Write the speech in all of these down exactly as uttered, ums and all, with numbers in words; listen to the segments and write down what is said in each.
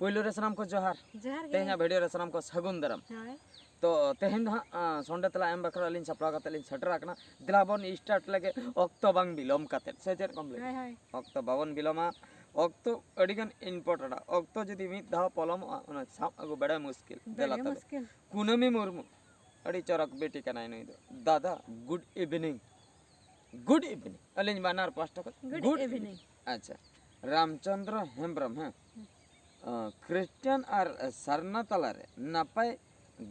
ᱯᱳᱭᱞᱳ ᱨᱮ ᱥᱟᱱᱟᱢ ᱠᱚ ᱡᱚᱦᱟᱨ᱾ ᱡᱚᱦᱟᱨ ᱜᱮ᱾ ᱛᱮᱦᱮᱧᱟᱜ ᱵᱷᱤᱰᱤᱭᱳ ᱨᱮ ᱥᱟᱱᱟᱢ ᱠᱚ ᱥᱟᱹᱜᱩᱱ ᱫᱟᱨᱟᱢ᱾ ᱦᱳᱭ᱾ ᱛᱚ ᱛᱮᱦᱮᱧ ᱫᱚ ᱦᱟᱸᱜ ᱟᱸ, ᱥᱚᱱᱰᱮ ᱛᱮᱞᱟ ᱮᱢ ᱵᱟᱠᱷᱨᱟ ᱟᱹᱞᱤᱧ ᱥᱟᱯᱲᱟᱣ ᱠᱟᱛᱮ ᱞᱤᱧ ᱥᱮᱴᱮᱨ ᱟᱠᱟᱱᱟ᱾ ᱫᱮᱞᱟ ᱵᱚᱱ ᱥᱴᱟᱨᱴ ᱞᱮᱜᱮ ᱚᱠᱛᱚ ᱵᱟᱝ ᱵᱤᱞᱚᱢ ᱠᱟᱛᱮ, ᱥᱮ ᱪᱮᱫ ᱠᱚᱢ ᱞᱟᱹᱭ? ᱦᱳᱭ, ᱦᱳᱭ᱾ ᱚᱠᱛᱚ ᱵᱟᱵᱚᱱ ᱵᱤᱞᱚᱢᱟ᱾ ᱚᱠᱛᱚ ᱟᱹᱰᱤ ᱜᱟᱱ ᱤᱢᱯᱚᱨᱴᱮᱱᱴᱟ᱾ ᱚᱠᱛᱚ ᱡᱩᱫᱤ ᱢᱤᱫ ᱫᱷᱟᱣ ᱯᱚᱞᱚᱢᱚᱜᱼᱟ, ᱚᱱᱟ ᱥᱟᱵ ᱟᱹᱜᱩ ᱵᱟᱲᱟᱭ ᱢᱩᱥᱠᱤᱞ᱾ ᱫᱮᱞᱟ ᱵᱟᱲᱟᱭ ᱛᱚᱵᱮ᱾ ᱢᱩᱥᱠᱤᱞ᱾ ᱠᱩᱱᱟᱹᱢᱤ ᱢᱩᱨᱢᱩ, ᱟᱹᱰᱤ ᱪᱚᱨᱚᱠ ᱵᱤᱴᱤ ᱠᱟᱱᱟᱭ ᱱᱩᱭ ᱫᱚ᱾ ᱫᱟᱫᱟ, ᱜᱩᱰ ᱤᱵᱷᱤᱱᱤᱝ᱾ ᱜᱩᱰ ᱤᱵᱷᱤᱱᱤᱝ᱾ ᱟᱹᱞᱤᱧ ᱵᱟᱱᱟᱨ ᱯᱟᱦᱴᱟ ᱠᱷᱚᱱ ᱜᱩᱰ ᱜᱩᱰ ᱤᱵᱷᱤᱱᱤᱝ᱾ ᱤᱵᱷᱤᱱᱤᱝ᱾ ᱟᱪᱪᱷᱟ, ᱨᱟᱢᱪᱚᱸᱫᱽᱨᱚ ᱦᱮᱢᱵᱨᱚᱢ, ᱦᱮᱸ᱾ ᱟᱸ, ᱠᱷᱨᱤᱥᱴᱟᱱ ᱟᱨ ᱥᱟᱨᱱᱟ ᱛᱟᱞᱟᱨᱮ ᱱᱟᱯᱟᱭ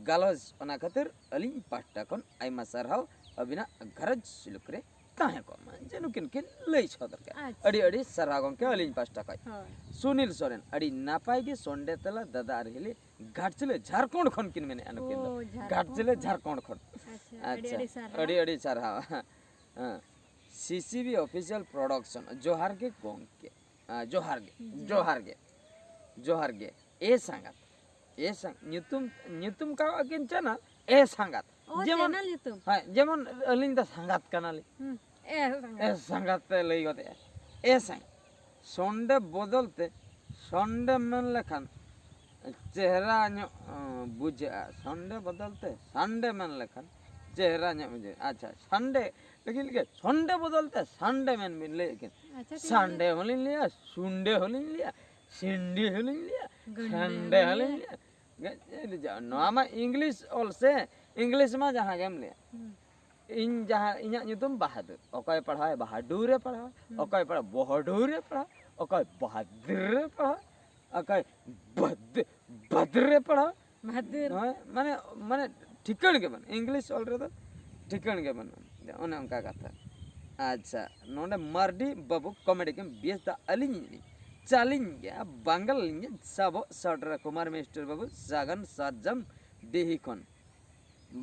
ᱜᱟᱞᱚᱪ, ᱚᱱᱟ ᱠᱷᱟᱹᱛᱤᱨ ᱟᱹᱞᱤᱧ ᱯᱟᱦᱴᱟ ᱠᱷᱚᱱ ᱟᱭᱢᱟ ᱥᱟᱨᱦᱟᱣ᱾ ᱟᱹᱵᱤᱱᱟᱜ ᱜᱷᱟᱨᱚᱸᱡᱽ ᱥᱩᱞᱩᱠ ᱨᱮ ᱛᱟᱦᱮᱸ ᱠᱚᱜ ᱢᱟ, ᱡᱮ ᱱᱩᱠᱤᱱ ᱠᱤᱱ ᱞᱟᱹᱭ ᱥᱚᱫᱚᱨ ᱠᱮᱫ᱾ ᱟᱪᱪᱷᱟ᱾ ᱟᱹᱰᱤ ᱟᱹᱰᱤ ᱥᱟᱨᱦᱟᱣ ᱜᱚᱢᱠᱮ ᱟᱹᱞᱤᱧ ᱯᱟᱦᱴᱟ ᱠᱷᱚᱱ᱾ ᱦᱳᱭ᱾ ᱥᱩᱱᱤᱞ ᱥᱚᱨᱮᱱ, ᱟᱹᱰᱤ ᱱᱟᱯᱟᱭ ᱜᱮ ᱥᱚᱱᱰᱮ ᱛᱮᱞᱟ ᱫᱟᱫᱟ ᱟᱨ ᱦᱤᱞᱤ ᱜᱷᱟᱴᱥᱤᱞᱟᱹ ᱡᱷᱟᱲᱠᱷᱚᱸᱰ ᱠᱷᱚᱱ ᱠᱤᱱ ᱢᱮᱱᱮᱫᱼᱟ ᱱᱩᱠᱤᱱ ᱫᱚ᱾ ᱳ, ᱡᱷᱟᱲᱠᱷᱚᱸᱰ ᱜᱷᱟᱴᱥᱤᱞᱟᱹ ᱠᱷᱚᱱ᱾ ᱡᱷᱟᱲᱠᱷᱚᱸᱰ ᱠᱷᱚᱱ᱾ ᱟᱪᱪᱷᱟ, ᱟᱹᱰᱤ ᱟᱪᱪᱷᱟ, ᱟᱹᱰᱤ ᱥᱟᱨᱦᱟᱣ᱾ ᱟᱹᱰᱤ ᱟᱹᱰᱤ ᱥᱟᱨᱦᱟᱣ᱾ ᱦᱮᱸ᱾ ᱥᱤᱥᱤᱵᱤ ᱚᱯᱷᱤᱥᱤᱭᱟᱞ ᱯᱨᱚᱰᱟᱠᱥᱚᱱ, ᱡᱚᱦᱟᱨ ᱜᱮ ᱜᱚᱢᱠᱮ᱾ ᱟᱸ, ᱡᱚᱦᱟᱨ ᱜᱮ, ᱡᱚᱦᱟᱨ᱾ ᱡᱚᱦᱟᱨ ᱜᱮ, ᱡᱚᱦᱟᱨ ᱜᱮ᱾ ᱮ ᱥᱟᱸᱜᱟᱛ, ᱮ ᱥᱟᱝ-, ᱧᱩᱛᱩᱢ, ᱧᱩᱛᱩᱢ ᱠᱟᱣᱟᱜ ᱠᱤᱱ ᱪᱮᱱᱮᱞ, ᱮ ᱥᱟᱸᱜᱟᱛ᱾ ᱚ, ᱡᱮᱢᱚᱱ, ᱪᱮᱱᱮᱞ ᱧᱩᱛᱩᱢ? ᱦᱮᱸ, ᱡᱮᱢᱚᱱ ᱟᱹᱞᱤᱧ ᱫᱚ ᱥᱟᱸᱜᱟᱛ ᱠᱟᱱᱟᱞᱤᱧ᱾ ᱦᱩᱸ, ᱮ ᱥᱟᱸᱜᱟᱛ᱾ ᱮ ᱥᱟᱸᱜᱟᱛ ᱛᱮ ᱞᱟᱹᱭ ᱜᱚᱫᱮᱜᱼᱟ᱾ ᱮ ᱥᱟᱸᱜᱟᱛ᱾ ᱥᱚᱱᱰᱮ ᱵᱚᱫᱚᱞ ᱛᱮ ᱥᱚᱱᱰᱮ ᱢᱮᱱ ᱞᱮᱠᱷᱟᱱ ᱪᱮᱦᱨᱟ ᱧᱚᱜ, ᱚᱸ, ᱵᱩᱡᱷᱟᱹᱜᱼᱟ᱾ ᱥᱚᱱᱰᱮ ᱵᱚᱫᱚᱞ ᱛᱮ ᱥᱟᱱᱰᱮ ᱢᱮᱱ ᱞᱮᱠᱷᱟᱱ ᱪᱮᱦᱨᱟ ᱧᱚᱜ ᱵᱩᱡᱷᱟᱹᱜᱼᱟ᱾ ᱟᱪᱪᱷᱟ, ᱥᱟᱱᱰᱮ ᱞᱟᱹᱜᱤᱫ ᱜᱮ ᱥᱚᱱᱰᱮ ᱵᱚᱫᱚᱞ ᱛᱮ ᱥᱟᱱᱰᱮ ᱢᱮᱱ ᱵᱤᱱ ᱞᱟᱹᱭᱮᱫ ᱠᱤᱱ᱾ ᱟᱪᱪᱷᱟ, ᱴᱷᱤᱠ ᱜᱮᱭᱟ᱾ ᱥᱟᱱᱰᱮ ᱦᱚᱸᱞᱤᱧ ᱞᱟᱹᱭᱟ, ᱥᱩᱱᱰᱮ ᱦᱚᱸᱞᱤᱧ ᱞᱟᱹᱭᱟ, ᱥᱤᱱᱰᱤ ᱦᱚᱸᱞᱤᱧ ᱞᱟᱹᱭᱟ, ᱜᱟᱹᱱᱰᱮ ᱥᱟᱱᱰᱮ ᱦᱚᱸᱞᱤᱧ ᱦᱚᱸᱞᱤᱧ ᱞᱟᱹᱭᱟ᱾ ᱜᱮ-, ᱱᱚᱣᱟ ᱢᱟ ᱤᱝᱞᱤᱥ ᱚᱞ ᱥᱮ, ᱤᱝᱞᱤᱥ ᱢᱟ ᱡᱟᱦᱟᱸ ᱜᱮᱢ ᱞᱟᱹᱭᱟ᱾ ᱦᱩᱸ᱾ ᱤᱧ ᱡᱟᱦᱟᱸ, ᱤᱧᱟᱹᱜ ᱧᱩᱛᱩᱢ ᱵᱟᱦᱟᱫᱩᱨ᱾ ᱚᱠᱚᱭ ᱯᱟᱲᱦᱟᱣ ᱵᱟᱦᱟᱰᱩ ᱨᱮ ᱯᱟᱲᱦᱟᱣ, ᱦᱩᱸ᱾ ᱚᱠᱚᱭ ᱯᱟᱲᱦᱟᱣ ᱵᱚᱦᱚᱰᱩ ᱨᱮ ᱯᱟᱲᱦᱟᱣ, ᱚᱠᱚᱭ ᱵᱟᱦᱟᱫᱩᱨ ᱨᱮ ᱯᱟᱲᱦᱟᱣ, ᱚᱠᱚᱭ ᱵᱟᱫ-, ᱵᱟᱫᱨ ᱨᱮ ᱯᱟᱲᱦᱟᱣ᱾ ᱵᱟᱦᱟᱫᱩᱨ᱾ ᱦᱳᱭ, ᱢᱟᱱᱮ, ᱢᱟᱱᱮ ᱴᱷᱤᱠᱟᱹᱬ ᱜᱮ ᱵᱟᱹᱱᱩᱜ, ᱤᱝᱞᱤᱥ ᱚᱞ ᱨᱮᱫᱚ ᱴᱷᱤᱠᱟᱹᱬ ᱜᱮ ᱵᱟᱹᱱᱩᱜ᱾ ᱚᱱᱮ ᱚᱱᱠᱟ ᱠᱟᱛᱷᱟ᱾ ᱟᱪᱪᱷᱟ, ᱱᱚᱰᱮ ᱢᱟᱨᱰᱤ ᱵᱟᱹᱵᱩ ᱠᱚᱢᱮᱰᱤ ᱜᱮᱢ ᱵᱮᱥ ᱫᱟ, ᱟᱹᱞᱤᱧ ᱞᱤᱧ ᱪᱟᱞᱤᱧ ᱜᱮᱭᱟ, ᱵᱟᱝᱜᱟᱞ ᱞᱤᱧ ᱥᱟᱵᱚᱜ ᱥᱟᱰᱨᱟ ᱠᱩᱢᱟᱨ ᱢᱤᱥᱴᱟᱨ ᱵᱟᱹᱵᱩ ᱥᱟᱜᱟᱱ ᱥᱟᱨᱡᱟᱢ ᱰᱤᱦᱤ ᱠᱷᱚᱱ᱾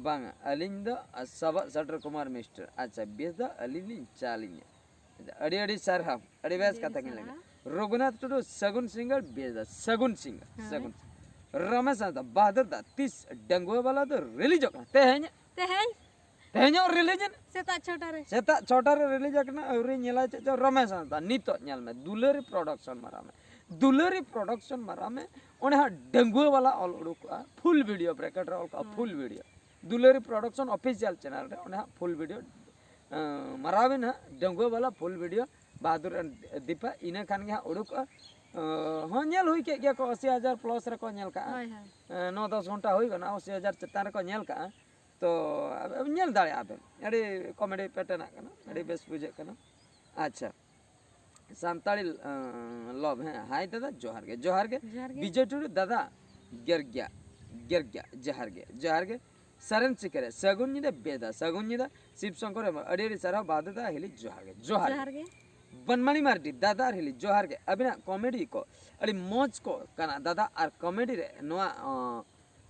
ᱵᱟᱝᱟ, ᱟᱹᱞᱤᱧ ᱫᱚ ᱥᱟᱵᱚᱜ ᱥᱟᱰᱨᱟ ᱠᱩᱢᱟᱨ ᱢᱤᱥᱴᱟᱨ᱾ ᱟᱪᱪᱷᱟ, ᱵᱮᱥ ᱫᱟ, ᱟᱹᱞᱤᱧ ᱞᱤᱧ ᱪᱟᱞᱤᱧᱟ᱾ ᱟᱹᱰᱤ ᱟᱹᱰᱤ ᱥᱟᱨᱦᱟᱣ, ᱟᱹᱰᱤ ᱵᱮᱥ ᱟᱹᱰᱤ ᱠᱟᱛᱷᱟ ᱟᱹᱰᱤ ᱜᱮ ᱞᱟᱹᱭ ᱥᱟᱨᱦᱟᱣ᱾ ᱠᱮᱫᱟ᱾ ᱨᱚᱜᱷᱩᱱᱟᱛᱷ ᱴᱩᱰᱩ, ᱥᱟᱹᱜᱩᱱ ᱥᱤᱝᱜᱟᱨ, ᱵᱮᱥ ᱫᱟ, ᱥᱟᱹᱜᱩᱱ ᱥᱤᱝᱜᱟᱨ, ᱦᱳᱭ᱾ ᱥᱟᱹᱜᱩᱱ᱾ ᱨᱚᱢᱮᱥ ᱦᱟᱸᱥᱫᱟ, ᱵᱟᱦᱟᱫᱩᱨ ᱫᱟ, ᱛᱤᱥ ᱰᱟᱺᱜᱩᱣᱟᱹ ᱵᱟᱞᱟ ᱫᱚ ᱨᱤᱞᱤᱡᱚᱜ ᱠᱟᱱᱟ? ᱛᱮᱦᱮᱧ᱾ ᱛᱮᱦᱮᱧ? ᱛᱮᱦᱮᱧᱚᱜ ᱨᱤᱞᱤᱡᱽ ᱮᱱ᱾ ᱥᱮᱛᱟᱜ ᱪᱷᱚᱴᱟ ᱨᱮ᱾ ᱥᱮᱛᱟᱜ ᱪᱷᱚᱴᱟ ᱨᱮ ᱨᱤᱞᱤᱡᱽ ᱟᱠᱟᱱᱟ, ᱟᱹᱣᱨᱤ ᱧᱮᱞᱟ ᱪᱮᱫ ᱪᱚ᱾ ᱨᱚᱢᱮᱥ ᱦᱟᱸᱥᱫᱟ, ᱱᱤᱛᱚᱜ ᱧᱮᱞ ᱢᱮ, ᱫᱩᱞᱟᱹᱲᱤ ᱯᱨᱚᱰᱟᱠᱥᱚᱱ ᱢᱟᱨᱟᱣ ᱢᱮ᱾ ᱫᱩᱞᱟᱹᱨᱤ ᱯᱨᱚᱰᱟᱠᱥᱚᱱ ᱢᱟᱨᱟᱣ ᱢᱮ, ᱚᱸᱰᱮ ᱦᱟᱸᱜ ᱰᱟᱺᱜᱩᱣᱟᱹ ᱵᱟᱞᱟ ᱚᱞ ᱩᱰᱩᱠᱚᱜᱼᱟ, ᱯᱷᱩᱞ ᱵᱷᱤᱰᱤᱭᱳ, ᱵᱨᱮᱠᱮᱴ ᱨᱮ ᱚᱞ ᱠᱟᱜᱼᱟ ᱯᱷᱩᱞ ᱵᱷᱤᱰᱤᱭᱳ᱾ ᱫᱩᱞᱟᱹᱨᱤ ᱯᱨᱚᱰᱟᱠᱥᱚᱱ ᱚᱯᱷᱤᱥᱤᱭᱟᱞ ᱪᱮᱱᱮᱞ ᱨᱮ ᱚᱸᱰᱮ ᱦᱟᱸᱜ ᱯᱷᱩᱞ ᱵᱷᱤᱰᱤᱭᱳ ᱢᱟᱨᱟᱣ ᱵᱤᱱ ᱦᱟᱸᱜ, ᱰᱟᱺᱜᱩᱣᱟᱹ ᱵᱟᱞᱟ full video Bahadur and Dipa, ᱤᱱᱟᱹ ᱠᱷᱟᱱ ᱜᱮ ᱦᱟᱸᱜ ᱩᱰᱩᱠᱚᱜᱼᱟ᱾ ᱦᱚᱸ, ᱧᱮᱞ ᱦᱩᱭ ᱠᱮᱫ ᱜᱮᱭᱟ ᱠᱚ, ᱟᱥᱤ ᱦᱟᱡᱟᱨ ᱯᱞᱟᱥ ᱨᱮᱠᱚ ᱧᱮᱞ ᱠᱟᱜᱼᱟ᱾ ᱦᱳᱭ, ᱦᱳᱭ᱾ ᱱᱚ ᱫᱚᱥ ᱜᱷᱚᱱᱴᱟ ᱦᱩᱭ ᱠᱟᱱᱟ, ᱟᱥᱤ ᱦᱟᱡᱟᱨ ᱪᱮᱛᱟᱱ ᱨᱮᱠᱚ ᱧᱮᱞ ᱠᱟᱜᱼᱟ᱾ ᱛᱚ ᱧᱮᱞ ᱫᱟᱲᱮᱭᱟᱜᱼᱟ ᱵᱮᱱ, ᱟᱹᱰᱤ ᱠᱚᱢᱮᱰᱤ ᱯᱮᱴᱟᱨᱱᱟᱜ ᱠᱟᱱᱟ, ᱟᱹᱰᱤ ᱵᱮᱥ ᱵᱩᱡᱷᱟᱹᱜ ᱠᱟᱱᱟ᱾ ᱟᱪᱪᱷᱟ, ᱥᱟᱱᱛᱟᱲᱤ ᱞᱚᱵᱷ, ᱦᱮᱸ, ᱦᱟᱭ ᱫᱟᱫᱟ, ᱡᱚᱦᱟᱨ ᱜᱮ, ᱡᱚᱦᱟᱨ ᱜᱮ᱾ ᱡᱚᱦᱟᱨ ᱜᱮ᱾ ᱵᱤᱡᱚᱭ ᱴᱩᱰᱩ ᱫᱟᱫᱟ, ᱜᱮᱨᱜᱤᱭᱟ, ᱜᱮᱨᱜᱤᱭᱟ, ᱡᱚᱦᱟᱨ ᱜᱮ, ᱡᱚᱦᱟᱨ ᱜᱮ᱾ ᱥᱟᱨᱮᱱ ᱥᱤᱠᱟᱹᱨᱮ ᱥᱟᱹᱜᱩᱱ ᱧᱤᱫᱟᱹ ᱵᱮᱫᱟ, ᱥᱟᱹᱜᱩᱱ ᱧᱤᱫᱟᱹ᱾ ᱥᱤᱵ ᱥᱚᱝᱠᱚᱨ ᱦᱮᱢᱵᱨᱚᱢ, ᱟᱹᱰᱤ ᱟᱹᱰᱤ ᱥᱟᱨᱦᱟᱣ ᱵᱟ ᱫᱟᱫᱟ ᱦᱤᱞᱤ, ᱡᱚᱦᱟᱨ ᱜᱮ, ᱡᱚᱦᱟᱨ ᱜᱮ᱾ ᱡᱚᱦᱟᱨ ᱜᱮ᱾ ᱵᱚᱱᱢᱟᱬᱤ ᱢᱟᱨᱰᱤ ᱫᱟᱫᱟ ᱦᱤᱞᱤ, ᱡᱚᱦᱟᱨ ᱜᱮ᱾ ᱟᱹᱵᱤᱱᱟᱜ ᱠᱚᱢᱮᱰᱤ ᱠᱚ ᱟᱹᱰᱤ ᱢᱚᱡᱽ ᱠᱚ ᱠᱟᱱᱟ ᱫᱟᱫᱟ, ᱟᱨ ᱠᱚᱢᱮᱰᱤ ᱨᱮ ᱱᱚᱣᱟ, ᱚ,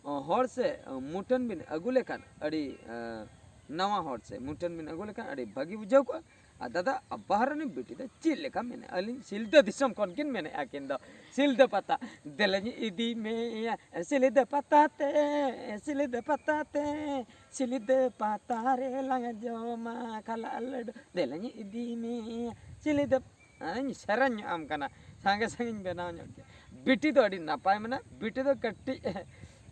ᱚ, ᱦᱚᱲ ᱥᱮ, ᱚ, ᱢᱩᱴᱷᱟᱹᱱ ᱵᱤᱱ ᱟᱹᱜᱩ ᱞᱮᱠᱷᱟᱱ ᱟᱹᱰᱤ, ᱚ, ᱱᱟᱣᱟ ᱦᱚᱲ ᱥᱮ ᱢᱩᱴᱷᱟᱹᱱ ᱵᱤᱱ ᱟᱹᱜᱩ ᱞᱮᱠᱷᱟᱱ ᱟᱹᱰᱤ ᱵᱷᱟᱹᱜᱤ ᱵᱩᱡᱷᱟᱹᱣ ᱠᱚᱜᱼᱟ᱾ ᱟᱨ ᱫᱟᱫᱟ, ᱵᱟᱦᱨᱟᱱᱤ ᱵᱤᱴᱤ ᱫᱚ ᱪᱮᱫ ᱞᱮᱠᱟ ᱢᱮᱱᱟᱜᱼᱟ? ᱟᱹᱞᱤᱧ ᱥᱤᱞᱫᱟᱹ ᱫᱤᱥᱚᱢ ᱠᱷᱚᱱ ᱠᱤᱱ ᱢᱮᱱᱮᱫᱼᱟ ᱠᱤᱱ ᱫᱚ, ᱥᱤᱞᱫᱟᱹ ᱯᱟᱛᱟ, ᱫᱮᱞᱟᱧ ᱤᱫᱤ ᱢᱮᱭᱟ ᱥᱤᱞᱫᱟᱹ ᱯᱟᱛᱟ ᱛᱮ, ᱥᱤᱞᱫᱟᱹ ᱯᱟᱛᱟ ᱛᱮ, ᱥᱤᱞᱫᱟᱹ ᱯᱟᱛᱟ ᱨᱮ ᱞᱟᱝ ᱡᱚᱢᱟ ᱠᱷᱟᱞᱟ ᱞᱟᱹᱰᱩ, ᱫᱮᱞᱟᱧ ᱤᱫᱤ ᱢᱮᱭᱟ ᱥᱤᱞᱫᱟᱹ᱾ ᱤᱧ ᱥᱮᱨᱮᱧ ᱧᱚᱜ ᱟᱢ ᱠᱟᱱᱟ, ᱥᱟᱸᱜᱮ ᱥᱟᱸᱜᱮᱧ ᱵᱮᱱᱟᱣ ᱧᱚᱜ ᱠᱮᱭᱟ᱾ ᱵᱤᱴᱤ ᱫᱚ ᱟᱹᱰᱤ ᱱᱟᱯᱟᱭ ᱢᱮᱱᱟᱜᱼᱟ, ᱵᱤᱴᱤ ᱫᱚ ᱠᱟᱹᱴᱤᱡ,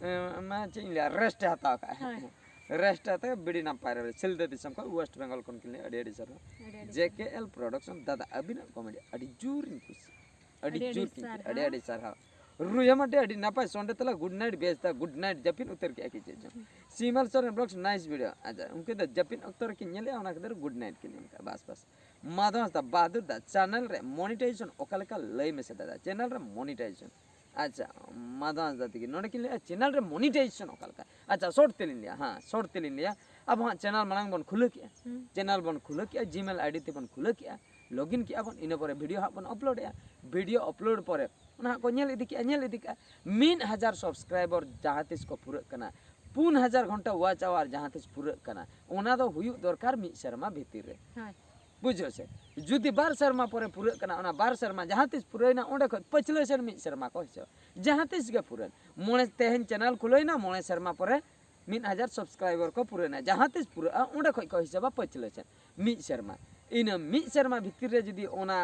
ᱮ, ᱢᱟ ᱪᱮᱫ ᱤᱧ ᱞᱟᱹᱭᱟ, ᱨᱮᱥᱴ ᱮ ᱦᱟᱛᱟᱣ ᱠᱟᱜᱼᱟ᱾ ᱦᱳᱭ᱾ ᱨᱮᱥᱴ ᱦᱟᱛᱟᱣ ᱵᱤᱰᱤ ᱱᱟᱯᱟᱭ ᱨᱮ, ᱥᱤᱞᱫᱟᱹ ᱫᱤᱥᱚᱢ ᱠᱷᱚᱱ, ᱳᱭᱮᱥᱴ ᱵᱮᱝᱜᱚᱞ ᱠᱷᱚᱱ ᱠᱤᱱ ᱞᱟᱹᱭᱟ, ᱟᱹᱰᱤ ᱟᱹᱰᱤ ᱥᱟᱨᱦᱟᱣ᱾ ᱟᱹᱰᱤ ᱟᱹᱰᱤ ᱡᱮ ᱠᱮ ᱮᱞ ᱯᱨᱚᱰᱟᱠᱥᱚᱱ ᱫᱟᱫᱟ, ᱟᱹᱵᱤᱱᱟᱜ ᱠᱚᱢᱮᱰᱤ ᱟᱹᱰᱤ ᱡᱳᱨᱤᱧ ᱠᱩᱥᱤᱭᱟᱜᱼᱟ, ᱟᱹᱰᱤ ᱟᱹᱰᱤ ᱡᱳᱨ ᱟᱹᱰᱤ ᱠᱤᱱ ᱠᱩᱥᱤᱭᱟᱜᱼᱟ, ᱥᱟᱨᱦᱟᱣ᱾ ᱟᱹᱰᱤ ᱟᱹᱰᱤ ᱥᱟᱨᱦᱟᱣ᱾ ᱨᱩᱭᱟ ᱢᱟᱨᱰᱤ ᱟᱹᱰᱤ ᱱᱟᱯᱟᱭ, ᱥᱚᱱᱰᱮ ᱛᱟᱞᱟ ᱜᱩᱰ ᱱᱟᱭᱤᱴ ᱵᱮᱥ ᱫᱟ, ᱜᱩᱰ ᱱᱟᱭᱤᱴ, ᱡᱟᱹᱯᱤᱫ ᱩᱛᱟᱹᱨ ᱠᱮᱜᱼᱟ ᱠᱤ ᱪᱮᱫ ᱪᱚᱝ᱾ ᱥᱤᱢᱟᱞ ᱥᱚᱨᱮᱱ ᱵᱞᱚᱜᱥ ᱱᱟᱭᱤᱥ ᱵᱷᱤᱰᱤᱭᱳ᱾ ᱟᱪᱪᱷᱟ, ᱩᱱᱠᱤᱱ ᱫᱚ ᱡᱟᱹᱯᱤᱫ ᱚᱠᱛᱚ ᱨᱮᱠᱤᱱ ᱧᱮᱞᱮᱜᱼᱟ, ᱚᱱᱟ ᱠᱷᱟᱹᱛᱤᱨ ᱜᱩᱰ ᱱᱟᱭᱤᱴ ᱠᱤᱱ ᱮᱢ ᱠᱟᱜᱼᱟ, ᱵᱟᱥ ᱵᱟᱥ᱾ ᱢᱟᱫᱷᱚ ᱦᱟᱸᱥᱫᱟ, ᱵᱟᱦᱟᱫᱩᱨ ᱫᱟ, ᱪᱮᱱᱮᱞ ᱨᱮ ᱢᱚᱱᱤᱴᱟᱭᱡᱮᱥᱚᱱ ᱚᱠᱟ ᱞᱮᱠᱟ ᱞᱟᱹᱭ ᱢᱮᱥᱮ ᱫᱟᱫᱟ, ᱪᱮᱱᱮᱞ ᱨᱮ ᱢᱚᱱᱤᱴᱟᱭᱡᱮᱥᱚᱱ᱾ ᱟᱪᱪᱷᱟ, ᱢᱟᱫᱷᱚ ᱦᱟᱸᱥᱫᱟ ᱛᱟᱹᱠᱤᱱ ᱱᱚᱰᱮ ᱠᱤᱱ ᱞᱟᱹᱭᱮᱜᱼᱟ, ᱪᱮᱱᱮᱞ ᱨᱮ ᱢᱚᱱᱤᱴᱟᱭᱡᱮᱥᱚᱱ ᱚᱠᱟ ᱞᱮᱠᱟ? ᱟᱪᱪᱷᱟ, ᱥᱚᱨᱴ ᱛᱮᱞᱤᱧ ᱞᱟᱹᱭᱟ, ᱦᱮᱸ, ᱥᱚᱨᱴ ᱛᱮᱞᱤᱧ ᱞᱟᱹᱭᱟ᱾ ᱟᱵᱚ ᱦᱟᱸᱜ ᱪᱮᱱᱮᱞ ᱢᱟᱲᱟᱝ ᱵᱚᱱ ᱠᱷᱩᱞᱟᱹ ᱠᱮᱜᱼᱟ, ᱦᱩᱸ᱾ ᱪᱮᱱᱮᱞ ᱵᱚᱱ ᱠᱷᱩᱞᱟᱹ ᱠᱮᱜᱼᱟ, ᱡᱤᱢᱮᱞ ᱟᱭᱰᱤ ᱛᱮᱵᱚᱱ ᱠᱷᱩᱞᱟᱹ ᱠᱮᱜᱼᱟ, ᱞᱚᱜᱤᱱ ᱠᱮᱜᱼᱟ ᱵᱚᱱ, ᱤᱱᱟᱹ ᱯᱚᱨᱮ ᱵᱷᱤᱰᱤᱭᱳ ᱦᱟᱸᱜ ᱵᱚᱱ ᱟᱯᱞᱳᱰᱮᱜᱼᱟ᱾ ᱵᱷᱤᱰᱤᱭᱳ ᱟᱯᱞᱳᱰ ᱯᱚᱨᱮ ᱚᱱᱟ ᱦᱟᱸᱜ ᱠᱚ ᱧᱮᱞ ᱤᱫᱤ ᱠᱮᱜᱼᱟ, ᱧᱮᱞ ᱤᱫᱤ ᱠᱮᱜᱼᱟ᱾ ᱢᱤᱫ ᱦᱟᱡᱟᱨ ᱥᱟᱵᱥᱠᱨᱟᱭᱵᱟᱨ ᱡᱟᱦᱟᱸ ᱛᱤᱥ ᱠᱚ ᱯᱩᱨᱟᱹᱜ ᱠᱟᱱᱟ, ᱯᱩᱱ ᱦᱟᱡᱟᱨ ᱜᱷᱚᱱᱴᱟ ᱣᱟᱪ ᱟᱣᱟᱨ ᱡᱟᱦᱟᱸ ᱛᱤᱥ ᱯᱩᱨᱟᱹᱜ ᱠᱟᱱᱟ, ᱚᱱᱟ ᱫᱚ ᱦᱩᱭᱩᱜ ᱫᱚᱨᱠᱟᱨ ᱢᱤᱫ ᱥᱮᱨᱢᱟ ᱵᱷᱤᱛᱤᱨ ᱨᱮ᱾ ᱦᱳᱭ᱾ ᱵᱩᱡᱷᱟᱹᱣ ᱥᱮ? ᱡᱩᱫᱤ ᱵᱟᱨ ᱥᱮᱨᱢᱟ ᱯᱚᱨᱮ ᱯᱩᱨᱟᱹᱜ ᱠᱟᱱᱟ, ᱚᱱᱟ ᱵᱟᱨ ᱥᱮᱨᱢᱟ ᱡᱟᱦᱟᱸ ᱛᱤᱥ ᱯᱩᱨᱟᱹᱭᱮᱱᱟ, ᱚᱸᱰᱮ ᱠᱷᱚᱡ ᱯᱟᱹᱪᱷᱞᱟᱹ ᱥᱮᱱ ᱢᱤᱫ ᱥᱮᱨᱢᱟ ᱠᱚ ᱦᱤᱥᱟᱹᱵᱟ᱾ ᱡᱟᱦᱟᱸ ᱛᱤᱥ ᱜᱮ ᱯᱩᱨᱟᱹᱭᱮᱱ, ᱢᱚᱬᱮ, ᱛᱮᱦᱮᱧ ᱪᱮᱱᱮᱞ ᱠᱷᱩᱞᱟᱹᱭᱮᱱᱟ, ᱢᱚᱬᱮ ᱥᱮᱨᱢᱟ ᱯᱚᱨᱮ ᱢᱤᱫ ᱦᱟᱡᱟᱨ ᱥᱟᱵᱥᱠᱨᱟᱭᱵᱟᱨ ᱠᱚ ᱯᱩᱨᱟᱹᱭᱮᱱᱟ, ᱡᱟᱦᱟᱸ ᱛᱤᱥ ᱯᱩᱨᱟᱹᱜᱼᱟ, ᱚᱸᱰᱮ ᱠᱷᱚᱡ ᱠᱚ ᱦᱤᱥᱟᱹᱵᱟ ᱯᱟᱹᱪᱷᱞᱟᱹ ᱥᱮᱱ ᱢᱤᱫ ᱥᱮᱨᱢᱟ᱾ ᱤᱱᱟᱹ ᱢᱤᱫ ᱥᱮᱨᱢᱟ ᱵᱷᱤᱛᱤᱨ ᱨᱮ ᱡᱩᱫᱤ ᱚᱱᱟ